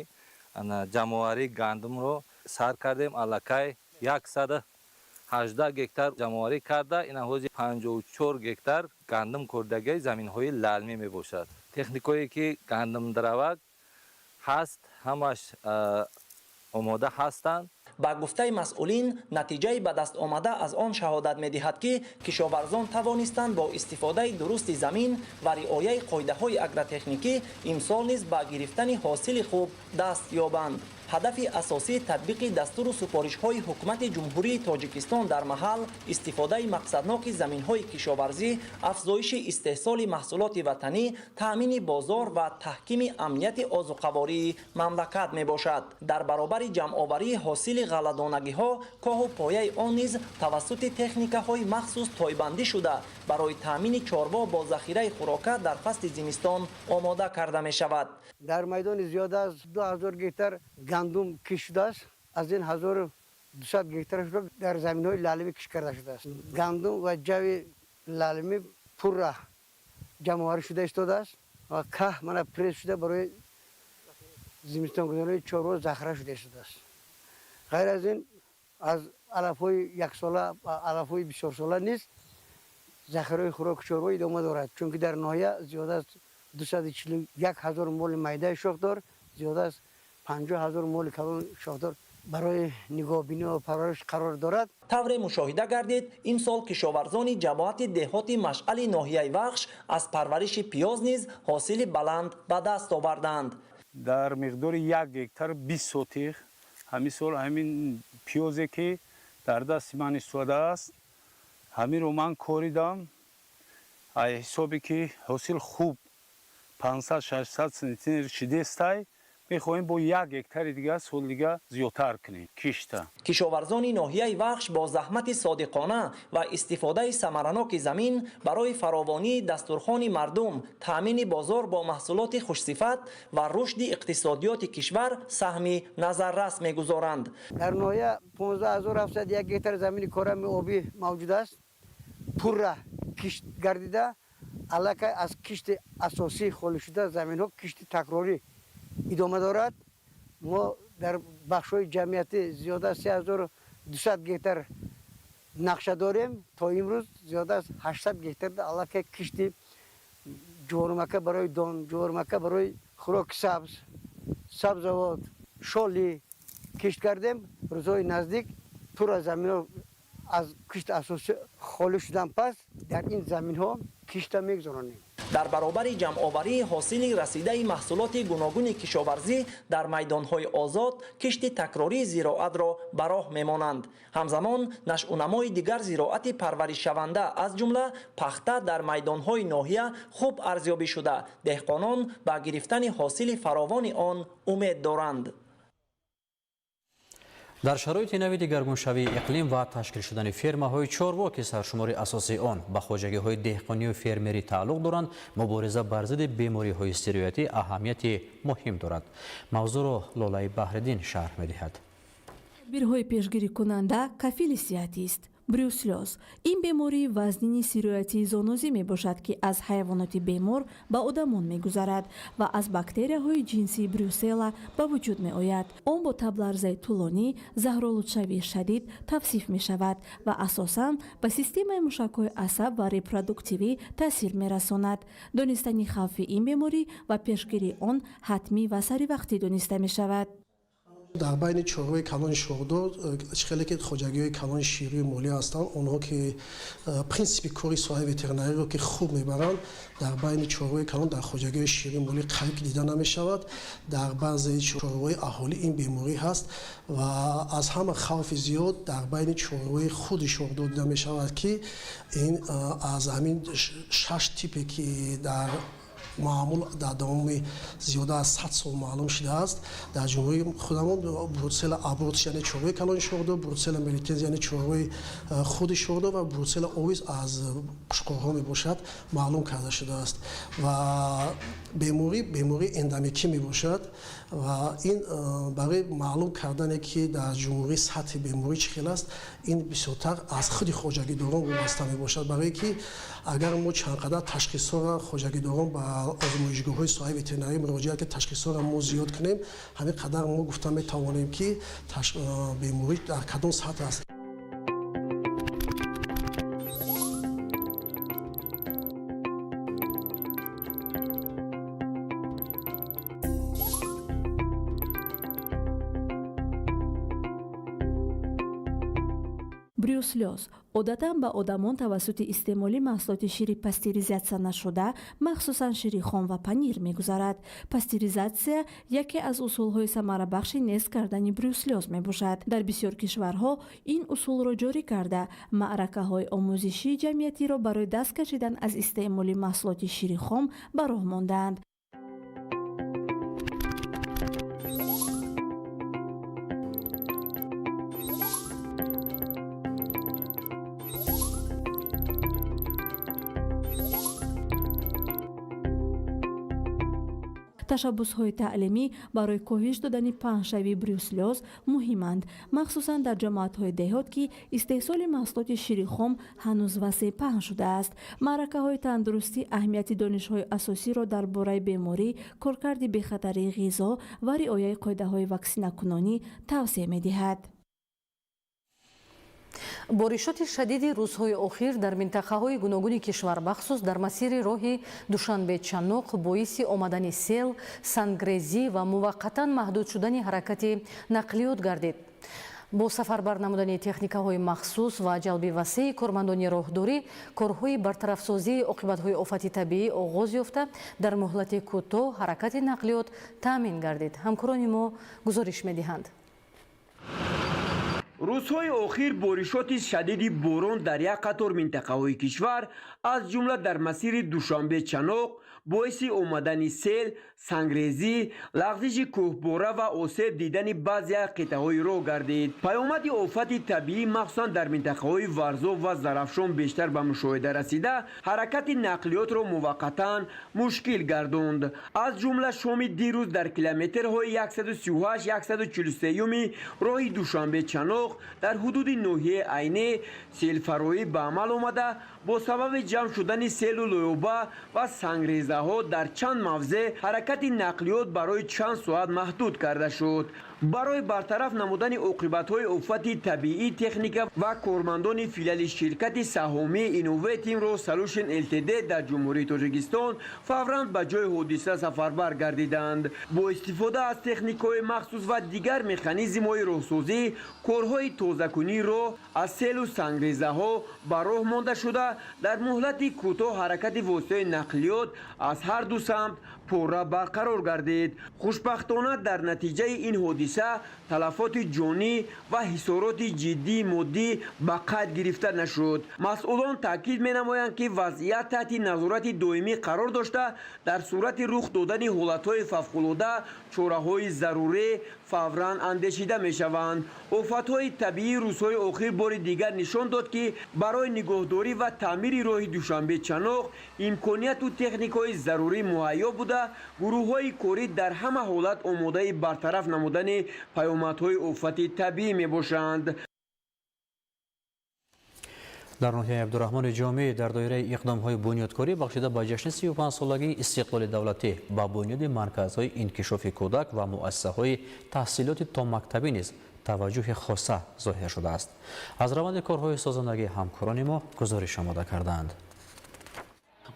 ҷамъоварии гандумро Сар кардем, аллакай 118 гектар ҷамъоварӣ карда, ина ҳозир 54 гектар гандум кордагии заминҳои лалмӣ мебошад. Техникое ки гандумдаравак ҳаст, ҳамаш омода ҳастанд. Ба гуфтаи масъулин, натиҷаи ба даст омада аз он шаҳодат медиҳад, ки кишоварзон тавонистанд бо истифодаи дурусти замин ва риояи қоидаҳои агротехникӣ имсол низ ба гирифтани ҳосили хуб даст ёбанд. Ҳадафи асосии татбиқи дастуру супоришҳои Ҳукумати Ҷумҳурии Тоҷикистон дар маҳал истифодаи мақсадноки заминҳои кишоварзӣ, афзоиши истеҳсоли маҳсулоти ватанӣ, таъмини бозор ва таҳкими амнияти озуқавории мамлакат мебошад. Дар баробари ҷамъоварии ҳосили ғалладонагиҳо, коҳу пояи он низ тавассути техникаҳои махсус тойбандӣ шуда, барои таъмини чорво бо захираи хӯрока дар фасли зимистон омода карда мешавад. Дар майдони зиёда аз 2000 гектар гандум кишт шудааст. Аз ин 1200 гектарашро дар заминҳои лалмӣ кишт карда шудааст. Гандум ва ҷави лалмӣ пурра ҷамъоварӣ шуда истодааст ва каҳ мана пресс шуда, барои зимистонгузаронии чорво захира шуда истодааст. Ғайр аз ин, аз алафҳои яксола, алафҳои бисёрсола низ захираҳои хӯроки чорво идома дорад, чунки дар ноҳия зиёда аз 241 ҳазор моли майдаи шохдор, зиёда аз 50 ҳазор моли калони шохдор барои нигоҳбинӣ ва парвариш қарор дорад. Тавре мушоҳида гардид, имсол кишоварзони ҷамоати деҳоти Машъали ноҳияи Вахш аз парвариши пиёз низ ҳосили баланд ба даст оварданд. Дар миқдори 1 гектар 20 сотих ҳамин сол ҳамин пиёзе, ки дар дасти ман истодааст, ҳаминро ман коридам. Ҳисобе ки ҳосил хуб 500-600 сентнер шидестай, мехоҳем бо 1 гектари дига соли дига зиёдтар кунем кишта. Кишоварзони ноҳияи Вахш бо заҳмати содиқона ва истифодаи самараноки замин барои фаровонии дастурхони мардум, таъмини бозор бо маҳсулоти хушсифат ва рушди иқтисодиёти кишвар саҳми назаррас мегузоранд. Дар ноҳия 15 701 гектар замини корами обӣ мавҷуд аст, пурра кишт гардида, аллакай аз кишти асосӣ холӣ шуда, заминҳо кишти такрорӣ идома дорад. Мо дар бахшҳои ҷамъиятӣ зиёда аз 3200 гектар нақша дорем. То имрӯз зиёда аз 800 гектар аллакай кишти ҷуворимакка барои дон, ҷуворимакка барои хӯроки сабз, сабзавот, шолӣ кишт кардем. Рӯзҳои наздик пурра заминҳо аз кишти асосӣ холӣ шудан пас, дар ин заминҳо кишта мегузаронем. Дар баробари ҷамъоварии ҳосили расидаи маҳсулоти гуногуни кишоварзӣ, дар майдонҳои озод кишти такрории зироатро ба роҳ мемонанд. Ҳамзамон нашъунамои дигар зироати парваришшаванда, аз ҷумла пахта, дар майдонҳои ноҳия хуб арзёбӣ шуда, деҳқонон ба гирифтани ҳосили фаровони он умед доранд. Дар шароити нави дигаргуншавии иқлим ва ташкил шудани фермаҳои чорво, ки саршумори асосии он ба хоҷагиҳои деҳқонию фермерӣ тааллуқ доранд, мубориза бар зидди бемориҳои сироятӣ аҳамияти муҳим дорад. Мавзӯъро Лолаи Баҳриддин шарҳ медиҳад. Тадбирҳои пешгирикунанда кафили сиҳатист. Бруселлёз ин бемории вазнини сироятии зоонозӣ мебошад, ки аз ҳайвоноти бемор ба одамон мегузарад ва аз бактерияҳои ҷинсии брюселла ба вуҷуд меояд. Он бо табларзаи тӯлонӣ, заҳролудшавии шадид тавсиф мешавад ва асосан ба системаи мушакҳои асаб ва репродуктивӣ таъсир мерасонад. Донистани хавфи ин беморӣ ва пешгирии он ҳатмӣ ва саривақтӣ дониста мешавад. Дар байни чорвои калони шохдор, хеле ки хоҷагиҳои калони ширию молӣ ҳастанд, онҳо ки принсипи кори соҳаи ветеринариро ки хуб мебаранд, дар байни чорвои калон дар хоҷагиҳои ширию молӣ қариб ки дида намешавад. Дар баъзе чорвои аҳолӣ ин беморӣ ҳаст ва аз ҳама хавфи зиёд дар байни чорвои худи шохдор дида мешавад, ки ин аз ҳамин шаш типе, ки дар маъмул дар давоми зиёда аз 100 сол маълум шудааст, дар ҷумҳурии худамон бруцелла абортус, яъне чорвои калони шохдор, бруцелла мелитенс, яъне чорвои худи шохдор, ва бруцелла овис аз қушқорҳо мебошад, маълум карда шудааст. Ва беморӣ бемории эндемикӣ мебошад ва ин барои маълум кардане, ки дар ҷумҳурӣ сатҳи беморӣ чӣ хел аст. Ин бисёртар аз худи хоҷагидорон вобаста мебошад, барое ки агар мо чанд қадар ташхисҳоро хоҷагидорон ба озмоишгоҳҳои соҳаи ветеринарӣ муроҷиат ки ташхисҳоро мо зиёд кунем, ҳамин қадар мо гуфта метавонем, ки беморӣ дар кадом сатҳ аст. Брюслёз одатан ба одамон тавассути истеъмоли маҳсулоти шири пастеризатсия нашуда, махсусан шири хом ва панир мегузарад. Пастеризатсия яке аз усулҳои самарабахши нест кардани брюслёз мебошад. Дар бисёр кишварҳо ин усулро ҷорӣ карда, маъракаҳои омӯзишии ҷамъиятиро барои даст кашидан аз истеъмоли маҳсулоти шири хом ба роҳ мондаанд. Ташаббусҳои таълимӣ барои коҳиш додани паҳншавии брюслёз муҳиманд, махсусан дар ҷамоатҳои деҳот, ки истеҳсоли маҳсулоти шири хом ҳанӯз васеъ паҳн шудааст. Маъракаҳои тандурустӣ аҳамияти донишҳои асосиро дар бораи беморӣ, коркарди бехатарии ғизо ва риояи қоидаҳои ваксинакунонӣ тавсия медиҳад. Боришоти шадиди рӯзҳои охир дар минтақаҳои гуногуни кишвар, бахсус дар масири роҳи Душанбе-Чаноқ, боиси омадани сел, сангрезӣ ва муваққатан маҳдуд шудани ҳаракати нақлиёт гардид. Бо сафарбар намудани техникаҳои махсус ва ҷалби васеи кормандони роҳдорӣ, корҳои бартарафсозии оқибатҳои офати табиӣ оғоз ёфта, дар муҳлати кӯтоҳ ҳаракати нақлиёт таъмин гардид. Ҳамкорони мо гузориш медиҳанд. Рӯзҳои охир боришоти шадиди борон дар як қатор минтақаҳои кишвар, аз ҷумла дар масири Душанбе-Чаноқ, боиси омадани сел, сангрезӣ, лағзиши кӯҳбора ва осеб дидани баъзе аз қитъаҳои роҳ гардид. Паёмади офати табиӣ махсусан дар минтақаҳои Варзоб ва Зарафшон бештар ба мушоҳида расида, ҳаракати нақлиётро муваққатан мушкил гардонд. Аз ҷумла шоми дирӯз дар километрҳои 138-143 роҳи Душанбе-Чаноқ дар ҳудуди ноҳияи Айнӣ селфароӣ ба амал омада, бо сабаби ҷамъ шудани селу лӯёба ва сангрезаҳо дар чанд мавзеъ ҳаракати нақлиёт барои чанд соат маҳдуд карда шуд. Барои бартараф намудани оқибатҳои офати табиӣ, техника ва кормандони филиали ширкати саҳомии Innovative Road Solution Ltd дар Ҷумҳурии Тоҷикистон фавран ба ҷои ҳодиса сафарбар гардиданд. Бо истифода аз техникаҳои махсус ва дигар механизмҳои роҳсозӣ, корҳои тозакунии роҳ аз селу сангрезаҳо ба роҳ монда шуда, дар муҳлати кӯтоҳ ҳаракати воситаи нақлиёт аз ҳар ду самт пурра барқарор гардид. Хушбахтона, дар натиҷаи ин ҳодиса талафоти ҷонӣ ва ҳисороти ҷиддии моддӣ ба қайд гирифта нашуд. Масъулон таъкид менамоянд, ки вазъият таҳти назорати доимӣ қарор дошта, дар сурати рух додани ҳолатҳои фавқулода чораҳои зарурӣ фавран андешида мешаванд. Офатҳои табиии рӯзҳои охир бори дигар нишон дод, ки барои нигоҳдорӣ ва таъмири роҳи Душанбе-Чаноқ имконияту техникаҳои зарурӣ муҳайё буда, гурӯҳҳои корӣ дар ҳама ҳолат омодаи бартараф намудани паёмадҳои офати табиӣ мебошанд. Дар ноҳияи Абдураҳмони Ҷомӣ дар доираи иқдомҳои бунёдкорӣ бахшида ба ҷашни 35-солагии истиқлоли давлатӣ ба бунёди марказҳои инкишофи кӯдак ва муассисаҳои таҳсилоти томактабӣ низ таваҷҷӯҳи хоса зоҳир шудааст. Аз раванди корҳои созандагӣ ҳамкорони мо гузориш омода кардаанд.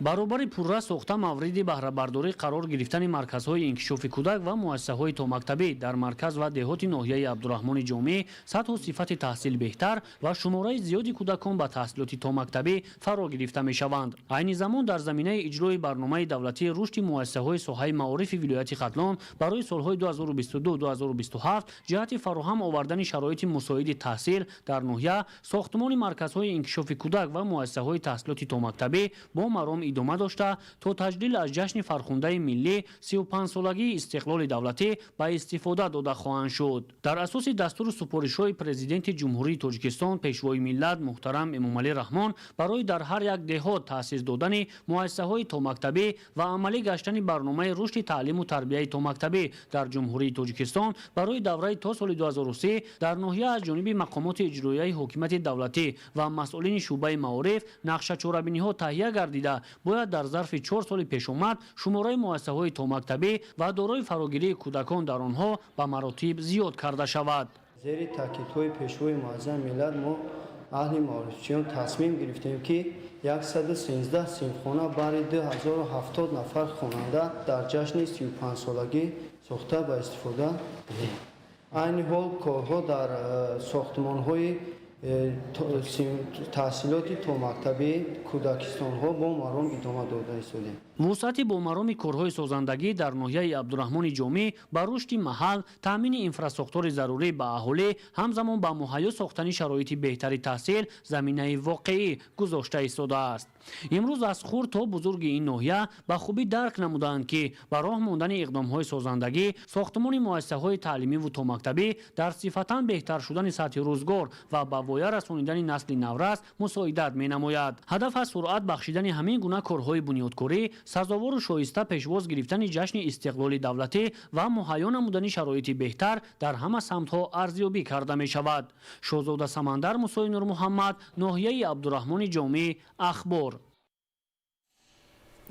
Баробари пурра сохта мавриди баҳрабардорӣ қарор гирифтани марказҳои инкишофи кӯдак ва муассисаҳои томактабӣ дар марказ ва деҳоти ноҳияи Абдураҳмони Ҷомӣ, сатҳу сифати таҳсил беҳтар ва шумораи зиёди кӯдакон ба таҳсилоти томактабӣ фаро гирифта мешаванд. Айни замон дар заминаи иҷрои барномаи давлатии рушди муассисаҳои соҳаи маорифи вилояти Хатлон барои солҳои 2022-2027 ҷиҳати фароҳам овардани шароити мусоиди таҳсил дар ноҳия, сохтмони марказҳои инкишофи кӯдак ва муассисаҳои таҳсилоти томактабӣ бо маром идома дошта, то таҷлил аз ҷашни фархундаи миллӣ 35-солагии истиқлоли давлатӣ ба истифода дода хоҳанд шуд. Дар асоси дастуру супоришҳои Президенти Ҷумҳурии Тоҷикистон, Пешвои миллат муҳтарам Эмомалӣ Раҳмон, барои дар ҳар як деҳот таъсис додани муассисаҳои томактабӣ ва амалӣ гаштани барномаи рушди таълиму тарбияи томактабӣ дар Ҷумҳурии Тоҷикистон барои давраи то соли 2030 дар ноҳия аз ҷониби мақомоти иҷроияи ҳокимияти давлатӣ ва масъулини шӯъбаи маориф нақша чорабиниҳо таҳия гардида, бояд дар зарфи 4 соли пешомад шумораи муассисаҳои томактабӣ ва дорои фарогирии кӯдакон дар онҳо ба маротиб зиёд карда шавад. Зери таъкидҳои Пешвои муаззами миллат мо аҳли маорифчиён тасмим гирифтем, ки 113 синфхона бари 2070 нафар хонанда дар ҷашни 35-солагӣ сохта ба истифода диҳем. Айни ҳол корҳо дар сохтмонҳои таҳсилоти томактабӣ, кӯдакистонҳо бо маром идома дода истодем. Вусъати бо мароми корҳои созандагӣ дар ноҳияи Абдураҳмони Ҷомӣ ба рушди маҳал, таъмини инфрасохтори зарурӣ ба аҳолӣ, ҳамзамон ба муҳайё сохтани шароити беҳтари таҳсил заминаи воқеӣ гузошта истодааст. Имрӯз аз хурд то бузурги ин ноҳия ба хубӣ дарк намуданд, ки ба роҳ мондани иқдомҳои созандагӣ, сохтмони муассисаҳои таълимиву томактабӣ дар сифатан беҳтар шудани сатҳи рӯзгор ва ба воя расонидани насли наврас мусоидат менамояд. Ҳадаф аз суръат бахшидани ҳамин гуна корҳои бунёдкорӣ, сазовору шоиста пешвоз гирифтани ҷашни истиқлоли давлатӣ ва муҳайё намудани шароити беҳтар дар ҳама самтҳо арзёбӣ карда мешавад. Шоҳзода Самандар, Мусои Нурмуҳаммад, ноҳияи Абдураҳмони Ҷомӣ, Ахбор.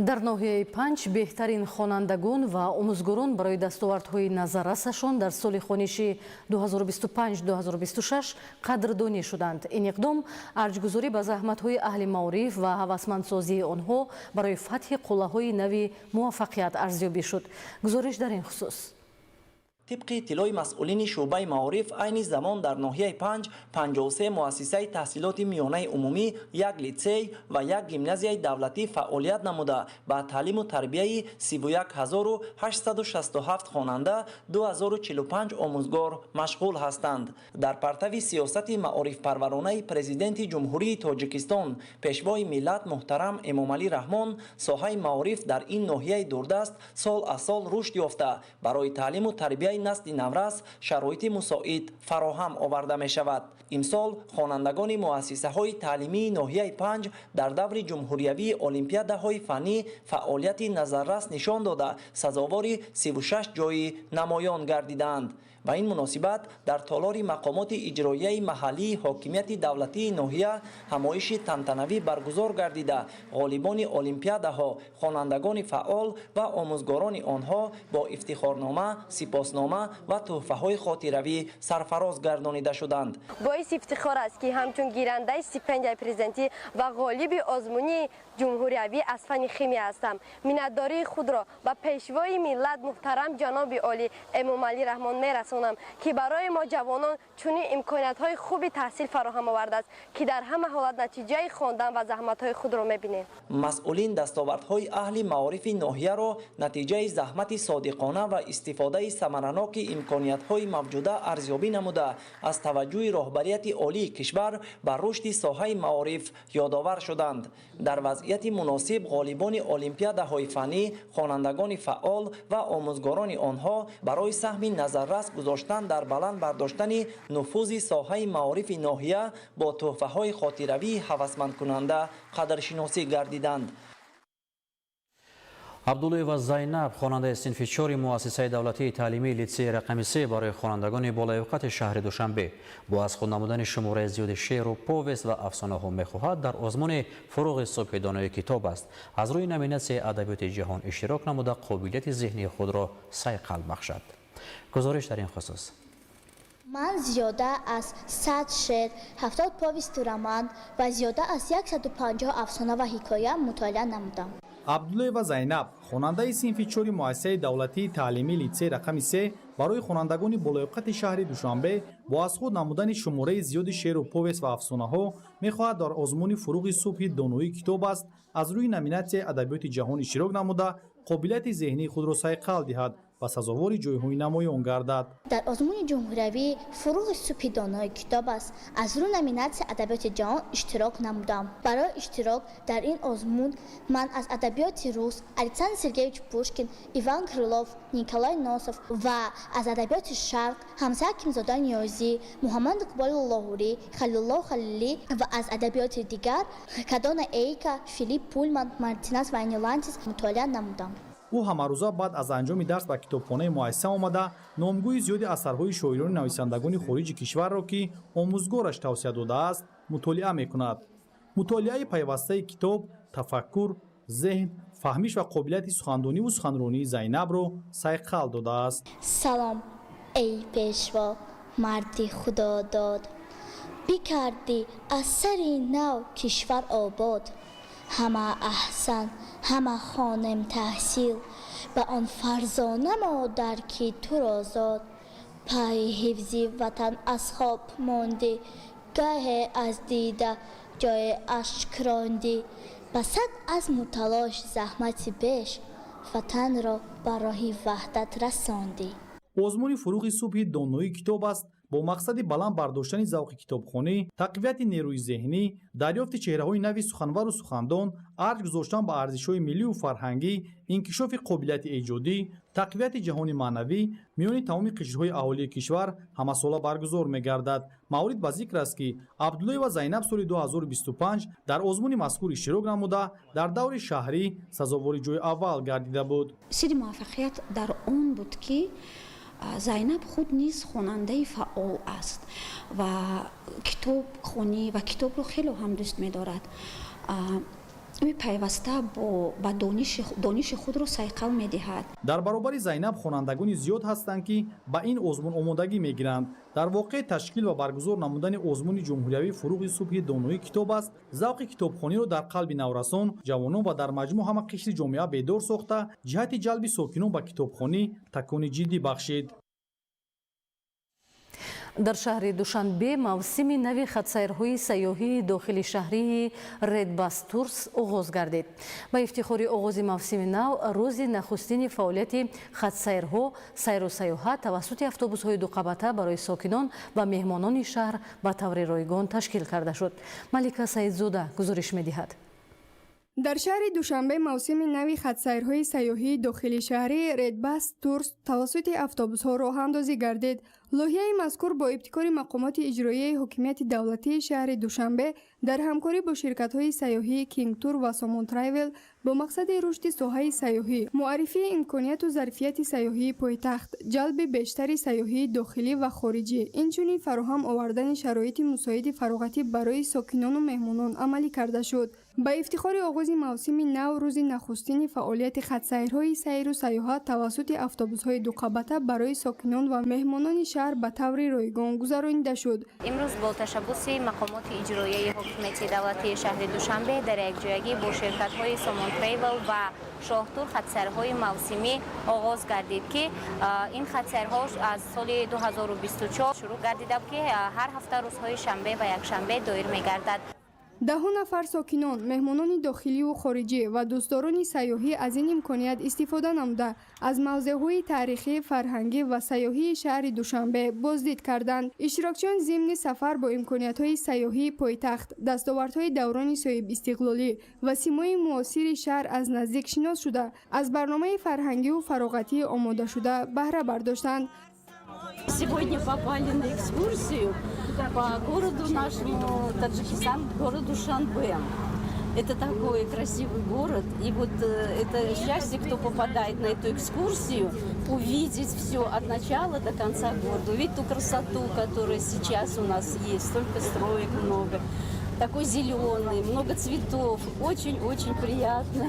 Дар ноҳияи Панҷ беҳтарин хонандагон ва омӯзгорон барои дастовардҳои назаррасашон дар соли хониши 2025-2026 қадрдонӣ шуданд. Ин иқдом арҷгузорӣ ба заҳматҳои аҳли маориф ва ҳавасмандсозии онҳо барои фатҳи қуллаҳои нави муваффақият арзёбӣ шуд. Гузориш дар ин хусус. Тибқи иттилои масъулини шӯъбаи маориф, айни замон дар ноҳияи Панҷ 53 муассисаи таҳсилоти миёнаи умумӣ, як литсей ва як гимназияи давлатӣ фаъолият намуда, ба таълиму тарбияи 31867 хонанда, 2045 омӯзгор машғул ҳастанд. Дар партави сиёсати маорифпарваронаи Президенти Ҷумҳурии Тоҷикистон, Пешвои миллат муҳтарам Эмомалӣ Раҳмон, соҳаи маориф дар ин ноҳияи дурдаст сол аз сол рушд ёфта, барои таълиму тарбияи насли наврас шароити мусоид фароҳам оварда мешавад. Имсол хонандагони муассисаҳои таълимии ноҳияи Панҷ дар даври ҷумҳуриявии олимпиадаҳои фаннӣ фаъолияти назаррас нишон дода, сазовори 36 ҷойи намоён гардиданд. Ба ин муносибат дар толори мақомоти иҷроияи маҳаллии ҳокимияти давлатии ноҳия ҳамоиши тантанавӣ баргузор гардида, ғолибони олимпиадаҳо, хонандагони фаъол ва омӯзгорони онҳо бо ифтихорнома, сипоснома ва тӯҳфаҳои хотиравӣ сарфароз гардонида шуданд. Боиси ифтихор аст, ки ҳамчун гирандаи стипендияи президентӣ ва ғолиби озмуни ҷумҳуриявӣ аз фанни химия ҳастам. Миннатдории худро ба Пешвои миллат муҳтарам ҷаноби олӣ Эмомалӣ Раҳмон мерасонам, ки барои мо ҷавонон чунин имкониятҳои хуби таҳсил фароҳам овардааст, ки дар ҳама ҳолат натиҷаи хондан ва заҳматҳои худро мебинем. Масъулин дастовардҳои аҳли маорифи ноҳияро натиҷаи заҳмати содиқона ва истифодаи самараноки имкониятҳои мавҷуда арзёбӣ намуда, аз таваҷҷӯҳи роҳбарияти олии кишвар ба рушди соҳаи маориф ёдовар шуданд. Дар вазъияти муносиб ғолибони олимпиадаҳои фаннӣ, хонандагони фаъол ва омӯзгорони онҳо барои саҳми назаррас гузоштан дар баланд бардоштани нуфузи соҳаи маорифи ноҳия бо тӯҳфаҳои хотиравии ҳавасмандкунанда қадршиносӣ гардиданд. Абдуллоева Зайнаб, хонандаи синфи 4 муассисаи давлатии таълимии литсеи рақами 3 барои хонандагони болаёқати шаҳри Душанбе, бо аз худ намудани шумораи зиёди шеъру повест ва афсонаҳо мехоҳад дар озмуни «Фуруғи субҳи донои китоб аст» аз рӯи номинатсияи адабиёти ҷаҳон иштирок намуда, қобилияти зеҳнии худро сайқал бахшад. Гузориш дар ин хусус. Ман зиёда аз 100 шеър, 70 повесту роман ва зиёда аз 150 афсона ва ҳикоя мутолиа намудам. Абдуллоева Зайнаб, хонандаи синфи 4 муассисаи давлатии таълимии литсеи рақами 3 барои хонандагони болаёқати шаҳри Душанбе, бо аз худ намудани шумораи зиёди шеъру повест ва афсонаҳо мехоҳад дар озмуни «Фуруғи субҳи доноии китоб аст» аз рӯи номинатсияи адабиёти ҷаҳон иштирок намуда, қобилияти зеҳнии худро сайқал диҳад. ва сазовори ҷойҳои намоён гардад. Дар озмуни ҷумҳуриявии «Фурӯғи субҳи донои китоб аст» аз рӯи номинатсияи адабиёти ҷаҳон иштирок намудам. Барои иштирок дар ин озмун ман аз адабиёти рус Александр Сергеевич Пушкин, Иван Крылов, Николай Носов ва аз адабиёти шарқ Ҳамза Ҳакимзода Ниёзӣ, Муҳаммад Иқболи Лоҳурӣ, Халилулло Халилӣ ва аз адабиёти дигар Кадона Эйка, Филипп Пулман, Мартинас Вайнилантис мутолиа намудам. Ӯ ҳамарӯза баъд аз анҷоми дарс ба китобхонаи муассиса омада, номгӯи зиёди асарҳои шоирону нависандагони хориҷи кишварро, ки омӯзгораш тавсия додааст, мутолиа мекунад. Мутолиаи пайвастаи китоб тафаккур, зеҳн, фаҳмиш ва қобилияти сухандониву суханронии Зайнабро сайқал додааст. Салом, эй пешво, марди худодод, бикардӣ аз сари нав кишвар обод. Ҳама аҳсан, ҳама хонем таҳсил ба он фарзона модар, ки туро зод. Пайи ҳифзи ватан аз хоб мондӣ, гаҳе аз дида ҷое ашк рондӣ. Ба сад азму талош, заҳмати беш, ватанро ба роҳи ваҳдат расондӣ. Озмуни «Фурӯғи субҳи доноии китоб аст» бо мақсади баланд бардоштани завқи китобхонӣ, тақвияти нерӯи зеҳнӣ, дарёфти чеҳраҳои нави суханвару сухандон, арҷ гузоштан ба арзишҳои миллию фарҳангӣ, инкишофи қобилияти эҷодӣ, тақвияти ҷаҳони маънавӣ миёни тамоми қишрҳои аҳолии кишвар ҳамасола баргузор мегардад. Маврид ба зикр аст, ки Абдуллоева Зайнаб соли 2025 дар озмуни мазкур иштирок намуда, дар даври шаҳрӣ сазовори ҷои аввал гардида буд. Сирри муваффақият дар он буд, ки Зайнаб худ низ хонандаи фаъол аст ва китобхонӣ ва китобро хело ҳам дӯст медорад. Ӯ пайваста ба дониши худро сайқал медиҳад. Дар баробари Зайнаб хонандагони зиёд ҳастанд, ки ба ин озмун омодагӣ мегиранд. Дар воқеъ, ташкил ва баргузор намудани озмуни ҷумҳуриявии «Фурӯғи субҳи доноии китоб аст» завқи китобхониро дар қалби наврасон, ҷавонон ва дар маҷмӯъ ҳама қишри ҷомеа бедор сохта, ҷиҳати ҷалби сокинон ба китобхонӣ такони ҷиддӣ бахшид. Дар шаҳри Душанбе мавсими нави хатсайрҳои сайёҳии дохили шаҳрии Редбас Турс оғоз гардид. Ба ифтихори оғози мавсими нав, рӯзи нахустини фаъолияти хатсайрҳо сайру сайёҳат тавассути автобусҳои дуқабата барои сокинон ва меҳмонони шаҳр ба таври ройгон ташкил карда шуд. Малика Саидзода гузориш медиҳад. Дар шаҳри Душанбе мавсими нави хатсайрҳои сайёҳии дохили шаҳрии Редбас Турс тавассути автобусҳо роҳандозӣ гардид. Лоиҳаи мазкур бо ибтикори мақомоти иҷроияи ҳокимияти давлатии шаҳри Душанбе дар ҳамкорӣ бо ширкатҳои сайёҳии Кингтур ва Сомон Трайвел бо мақсади рушди соҳаи сайёҳӣ, муаррифии имконияту зарфияти сайёҳии пойтахт, ҷалби бештари сайёҳии дохилӣ ва хориҷӣ, инчунин фароҳам овардани шароити мусоиди фароғатӣ барои сокинону меҳмонон амалӣ карда шуд. Ба ифтихори оғози мавсими нав, рӯзи нахустини фаъолияти хатсайрҳои сайру сайёҳат тавассути автобусҳои дуқабата барои сокинон ва меҳмонони шаҳр ба таври ройгон гузаронида шуд. Имрӯз бо ташаббуси мақомоти иҷроияи ҳокимияти давлатии шаҳри Душанбе дар якҷоягӣ бо ширкатҳои Сомон Тревел ва Шоҳтур хатсайрҳои мавсимӣ оғоз гардид, ки ин хатсайрҳо аз соли 2024 шурӯъ гардида, ки ҳар ҳафта рӯзҳои шанбе ва якшанбе доир мегардад. Даҳҳо нафар сокинон, меҳмонони дохиливу хориҷӣ ва дӯстдорони сайёҳӣ аз ин имконият истифода намуда, аз мавзеъҳои таърихӣ, фарҳангӣ ва сайёҳии шаҳри Душанбе боздид карданд. Иштирокчиён зимни сафар бо имкониятҳои сайёҳии пойтахт, дастовардҳои даврони соҳибистиқлолӣ ва симои муосири шаҳр аз наздик шинос шуда, аз барномаи фарҳангиву фароғатии омодашуда баҳра бардоштанд. Сегодня попали на экскурсию по городу нашему Таджикистан, городу Душанбе. Это такой красивый город, и вот это счастье, кто попадает на эту экскурсию, увидеть все от начала до конца города, увидеть ту красоту, которая сейчас у нас есть, столько строек много, такой зеленый, много цветов, очень-очень приятно.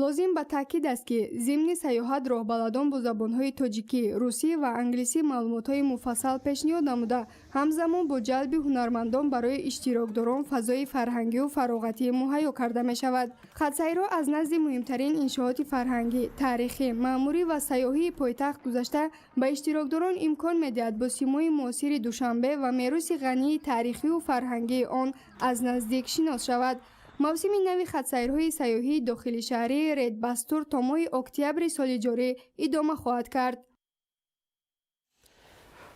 Лозим ба таъкид аст, ки зимни сайёҳат роҳбаладон бо забонҳои тоҷикӣ, русӣ ва англисӣ маълумотҳои муфассал пешниҳод намуда, ҳамзамон бо ҷалби ҳунармандон барои иштирокдорон фазои фарҳангиву фароғатӣ муҳайё карда мешавад. Хатсайрҳо аз назди муҳимтарин иншооти фарҳангӣ, таърихӣ, маъмурӣ ва сайёҳии пойтахт гузашта, ба иштирокдорон имкон медиҳад бо симои муосири Душанбе ва мероси ғании таърихиву фарҳангии он аз наздик шинос шавад. Мавсими нави хатсайрҳои сайёҳии дохили шаҳрии Редбас Тур то моҳи октябри соли ҷорӣ идома хоҳад кард.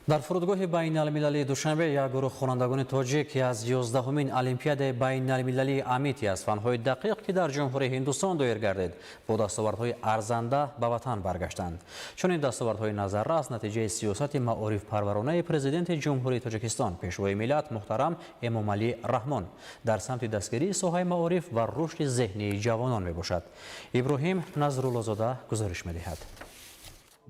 Дар фурудгоҳи байналмилалии Душанбе як гурӯҳ хонандагони тоҷик, ки аз 11-умин Олимпиадаи байналмилалии Амити аз фанҳои дақиқ, ки дар Ҷумҳурии Ҳиндустон доир гардид, бо дастовардҳои арзанда ба ватан баргаштанд. Чунин дастовардҳои назаррас натиҷаи сиёсати маорифпарваронаи Президенти Ҷумҳурии Тоҷикистон, Пешвои миллат муҳтарам Эмомалӣ Раҳмон дар самти дастгирии соҳаи маориф ва рушди зеҳнии ҷавонон мебошад. Иброҳим Назруллозода гузориш медиҳад.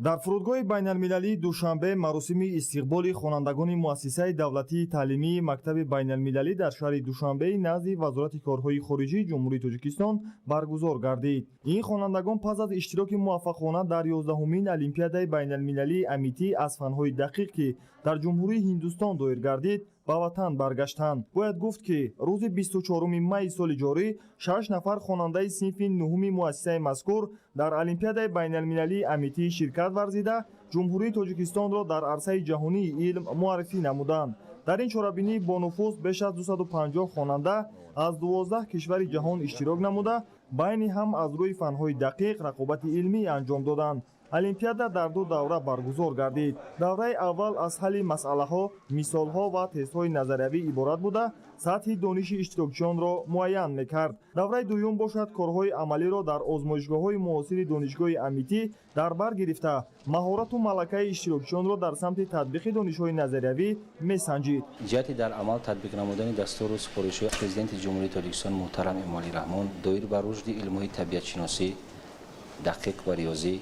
Дар фурудгоҳи байналмилалии Душанбе маросими истиқболи хонандагони муассисаи давлатии таълимии мактаби байналмилалӣ дар шаҳри Душанбеи назди Вазорати корҳои хориҷии Ҷумҳурии Тоҷикистон баргузор гардид. Ин хонандагон пас аз иштироки муваффақона дар 11-умин Олимпиадаи байналмилалии Амитӣ аз фанҳои дақиқ, ки дар Ҷумҳурии Ҳиндустон доир гардид, ба ватан баргаштанд. Бояд гуфт, ки рӯзи 24 майи соли ҷорӣ 6 нафар хонандаи синфи нуҳуми муассисаи мазкур дар Олимпиадаи байналмилалии Амитӣ ширкат варзида, Ҷумҳурии Тоҷикистонро дар арсаи ҷаҳонии илм муаррифӣ намуданд. Дар ин чорабинии бонуфуз беш аз 250 хонанда аз 12 кишвари ҷаҳон иштирок намуда, байни ҳам аз рӯи фанҳои дақиқ рақобати илмӣ анҷом доданд. Олимпиада дар ду давра баргузор гардид. Давраи аввал аз ҳалли масъалаҳо, мисолҳо ва тестҳои назариявӣ иборат буда, сатҳи дониши иштирокчиёнро муайян мекард. Давраи дуюм бошад, корҳои амалиро дар озмоишгоҳҳои муосири донишгоҳи Амитӣ дар бар гирифта, маҳорату малакаи иштирокчиёнро дар самти татбиқи донишҳои назариявӣ месанҷид. Ҷиҳати дар амал татбиқ намудани дастуру супоришҳои Президенти Ҷумҳурии Тоҷикистон муҳтарам Эмомалӣ Раҳмон доир ба рушди илмҳои табиатшиносӣ, дақиқ ва риёзӣ,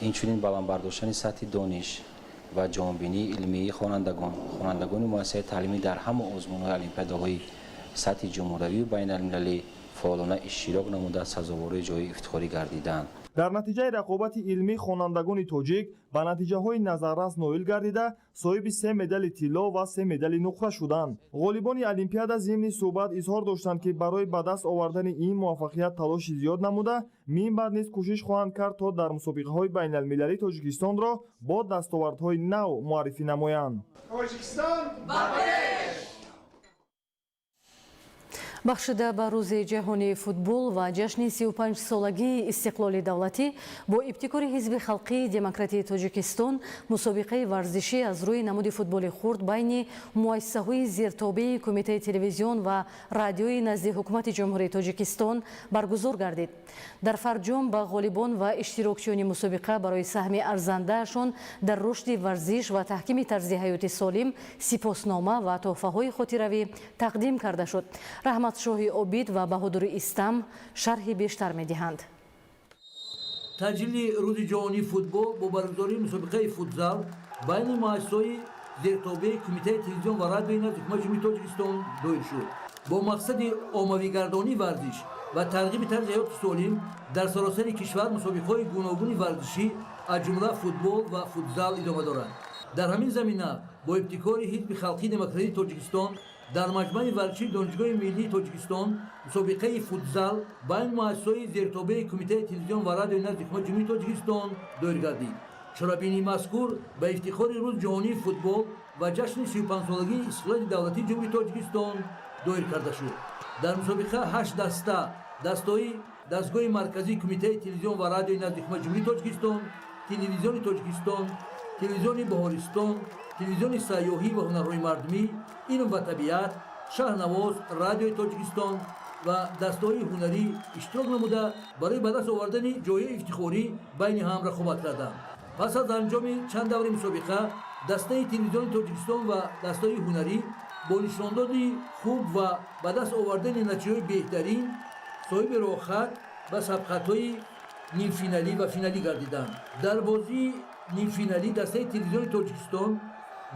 инчунин баланд бардоштани сатҳи дониш ва ҷаҳонбинии илмии хонандагони муассисаи таълимӣ дар ҳама озмунҳои олимпиадаҳои сатҳи ҷумҳуриявию байналмилалӣ фаъолона иштирок намуда, сазовори ҷои ифтихорӣ гардиданд. Дар натиҷаи рақобати илмӣ хонандагони тоҷик ба натиҷаҳои назаррас ноил гардида, соҳиби 3 медали тилло ва 3 медали нуқра шуданд. Ғолибони олимпиада зимни суҳбат изҳор доштанд, ки барои ба даст овардани ин муваффақият талоши зиёд намуда, минбаъд низ кӯшиш хоҳанд кард, то дар мусобиқаҳои байналмилалӣ Тоҷикистонро бо дастовардҳои нав муаррифӣ намоянд. Тоҷикистон ба пеш! Бахшида ба рӯзи ҷаҳонии футбол ва ҷашни 35-солагии истиқлоли давлатӣ бо ибтикори Ҳизби халқии демократии Тоҷикистон мусобиқаи варзишӣ аз рӯи намуди футболи хурд байни муассисаҳои зертобеи Кумитаи телевизион ва радиои назди Ҳукумати Ҷумҳурии Тоҷикистон баргузор гардид. Дар фарҷом ба ғолибон ва иштирокчиёни мусобиқа барои саҳми арзандаашон дар рушди варзиш ва таҳкими тарзи ҳаёти солим сипоснома ва тӯҳфаҳои хотиравӣ тақдим карда шуд. Раҳматшоҳи Обид ва Баҳодури Истам шарҳи бештар медиҳанд. Таҷлили рӯзи ҷаҳонии футбол бо баргузории мусобиқаи футзал байни муассисаҳои зертобеи Кумитаи телевизион ва радиои назди Ҳукумати Ҷумҳурии Тоҷикистон доир шуд. Бо мақсади оммавигардонии варзиш ва тарғиби тарзи ҳаёти солим дар саросари кишвар мусобиқаҳои гуногуни варзишӣ аз ҷумла футбол ва футзал идома доранд. Дар ҳамин замина бо ибтикори Ҳизби халқии демократии Тоҷикистон дар маҷмаи варзишии Донишгоҳи миллии Тоҷикистон мусобиқаи футзал байни муассисаҳои зертобеи Кумитаи телевизион ва радиои назди Ҳукумати Ҷумҳурии Тоҷикистон доир гардид. Чорабинии мазкур ба ифтихори рӯзи ҷаҳонии футбол ва ҷашни 35-солагии истиқлоли давлатии Ҷумҳурии Тоҷикистон доир карда шуд. Дар мусобиқа 8 даста дастҳои дастгоҳи марказии Кумитаи телевизион ва радиои назди Ҳукумати Ҷумҳурии Тоҷикистон, Телевизиони Тоҷикистон, Телевизиони Баҳористон, Телевизиони сайёҳӣ ва ҳунарҳои мардумӣ, илм ва табиат, Шаҳрнавоз, Радиои Тоҷикистон ва дастгоҳи ҳунарӣ иштирок намуда, барои ба даст овардани ҷои ифтихорӣ байни ҳам рақобат карданд. Пас аз анҷоми чанд даври мусобиқа дастаи Телевизиони Тоҷикистон ва дастаи ҳунарӣ бо нишондоди хуб ва ба даст овардани натиҷаҳои беҳтарин соҳиби роҳхат ба сабқатҳои нимфиналӣ ва финалӣ гардиданд. Дар бозии нимфиналӣ дастаи Телевизиони Тоҷикистон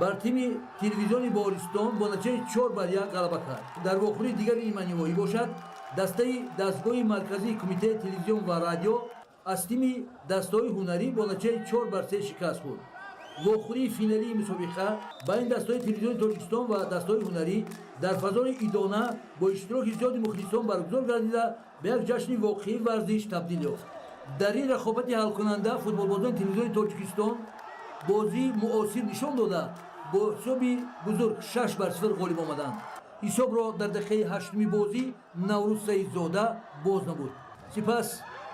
бар тими Телевизиони Баҳористон бо натиҷаи 4-1 ғалаба кард. Дар вохӯрии дигари ниманиҳоӣ бошад, дастаи дастгоҳи марказии Кумитаи телевизион ва радио аз тими дастаҳои ҳунарӣ бо натиҷаи 4-3 шикаст хӯрд. Вохӯрии финалии мусобиқа байни дастаҳои Телевизиони Тоҷикистон ва дастаҳои ҳунарӣ дар фазои идона бо иштироки зиёди мухлисон баргузор гардида, ба як ҷашни воқеии варзиш табдил ёфт. Дар ин рақобати ҳалкунанда футболбозони Телевизиони Тоҷикистон бозии муосир нишон дода, бо ҳисоби бузург 6-0 ғолиб омаданд. Ҳисобро дар дақиқаи ҳаштуми бозӣ Наврӯз Саидзода боз намуд. Сипас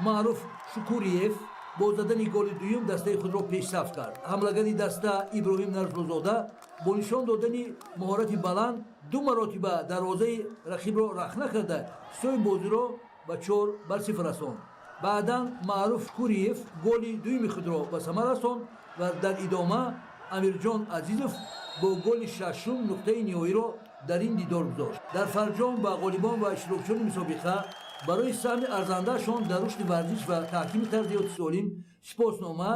Маъруф Шукуриев бо задани голи дуюм дастаи худро пешсаф кард. Ҳамлагари даста Иброҳим Нарзуллозода бо нишон додани маҳорати баланд ду маротиба дарвозаи рақибро рахна карда, ҳисоби бозиро ба 4-0 расонд. Баъдан Маъруф Шукуриев голи дуюми худро ба самар расонд ва дар идома Амирҷон Азизов бо голи шашум нуқтаи ниҳоиро дар ин дидор гузошт. Дар фарҷом ба ғолибон ва иштирокчиёни мусобиқа барои саҳми арзандаашон дар рушди варзиш ва таҳкими тарзи ҳаёти солим сипоснома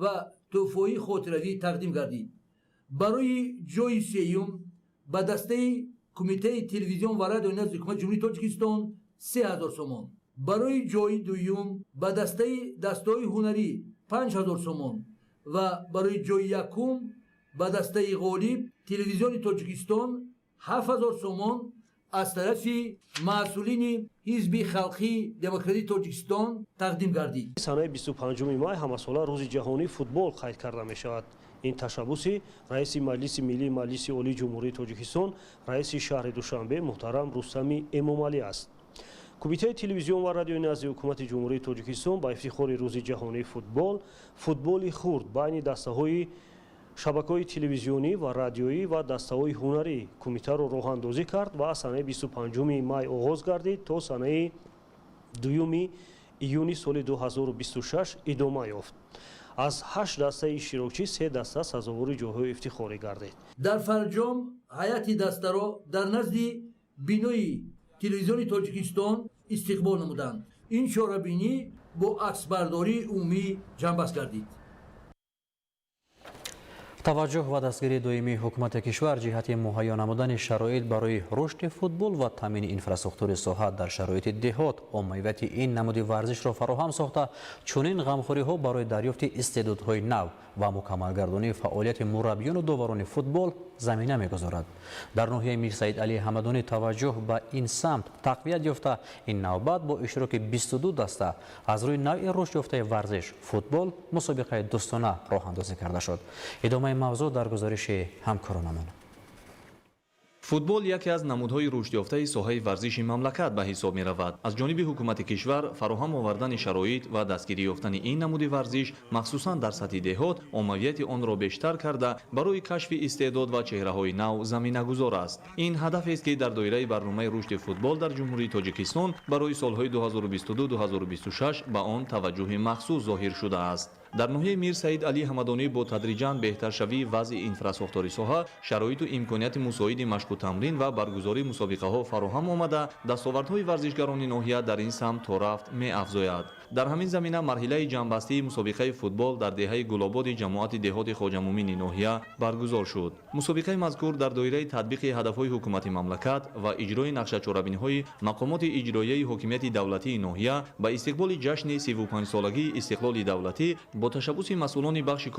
ва тӯҳфаҳои хотиравӣ тақдим гардид. Барои ҷои сеюм ба дастаи Кумитаи телевизион ва радиои назди Ҳукумати Ҷумҳурии Тоҷикистон 3000 сомон, барои ҷои дуюм ба дастаи дастаҳои ҳунарӣ 5000 сомон ва барои ҷои якум ба дастаи ғолиб Телевизиони Тоҷикистон 7000 сомон аз тарафи масъулини Ҳизби Халқии Демократии Тоҷикистон тақдим гардид. Санаи 25 май ҳамасола Рӯзи ҷаҳонии футбол қайд карда мешавад. Ин ташаббуси раиси Маҷлиси Миллии Маҷлиси Олии Ҷумҳурии Тоҷикистон, раиси шаҳри Душанбе муҳтарам Рустами Эмомалӣ аст. Кумитаи телевизион ва радиои назди Ҳукумати Ҷумҳурии Тоҷикистон ба ифтихори Рӯзи ҷаҳонии футбол футболи хурд байни дастаҳои шабакаҳои телевизионӣ ва радиоӣ ва дастаҳои ҳунарӣ кумитаро роҳандозӣ кард ва санаи 25 май оғоз гардид, то санаи 2 июни соли 2026 идома ёфт. Аз ҳашт дастаи иштирокчӣ се даста сазовори ҷойҳои ифтихорӣ гардид. Дар фарҷом ҳайати дастаро дар назди бинои Телевизиони Тоҷикистон истиқбол намуданд. Ин чорабинӣ бо аксбардории умумӣ ҷамъбаст гардид. Таваҷҷӯҳ ва дастгирии доимии ҳукумати кишвар ҷиҳати муҳайё намудани шароит барои рушди футбол ва таъмини инфраструктури соҳа дар шароити деҳот оммавияти ин намуди варзишро фароҳам сохта, чунин ғамхориҳо барои дарёфти истеъдодҳои нав ва мукаммалгардонии фаъолияти мураббиёну доварони футбол замина мегузорад. Дар ноҳияи Мирсаид Алии Ҳамадонӣ таваҷҷӯҳ ба ин самт тақвият ёфта, ин навбат бо иштироки 22 даста аз рӯи навъи рушд ёфтаи варзиш футбол мусобиқаи дӯстона роҳандозӣ карда шуд. Идомаи мавзӯъ дар гузориши ҳамкоронамон. Футбол яке аз намудҳои рушдёфтаи соҳаи варзиши мамлакат ба ҳисоб меравад. Аз ҷониби ҳукумати кишвар фароҳам овардани шароит ва дастгирӣ ёфтани ин намуди варзиш, махсусан дар сатҳи деҳот, оммавияти онро бештар карда, барои кашфи истеъдод ва чеҳраҳои нав заминагузор аст. Ин ҳадафест, ки дар доираи барномаи рушди футбол дар Ҷумҳурии Тоҷикистон барои солҳои 2022-2026 ба он таваҷҷӯҳи махсус зоҳир шудааст. Дар ноҳияи Мир Саид Алӣ Ҳамадонӣ бо тадриҷан беҳтаршавии вазъи инфрасохтори соҳа, шароиту имконияти мусоиди машқу тамрин ва баргузории мусобиқаҳо фароҳам омада, дастовардҳои варзишгарони ноҳия дар ин самт то рафт меафзояд. Дар ҳамин замина марҳилаи ҷамъбастии мусобиқаи футбол дар деҳаи Гулободи ҷамоати деҳоти Хоҷамумини ноҳия баргузор шуд. Мусобиқаи мазкур дар доираи татбиқи ҳадафҳои ҳукумати мамлакат ва иҷрои нақшачорабиниҳои мақомоти иҷроияи ҳокимияти давлатии ноҳия ба истиқболи ҷашни 35-солагии истиқлоли давлатӣ бо ташаббуси масъулони бахши кор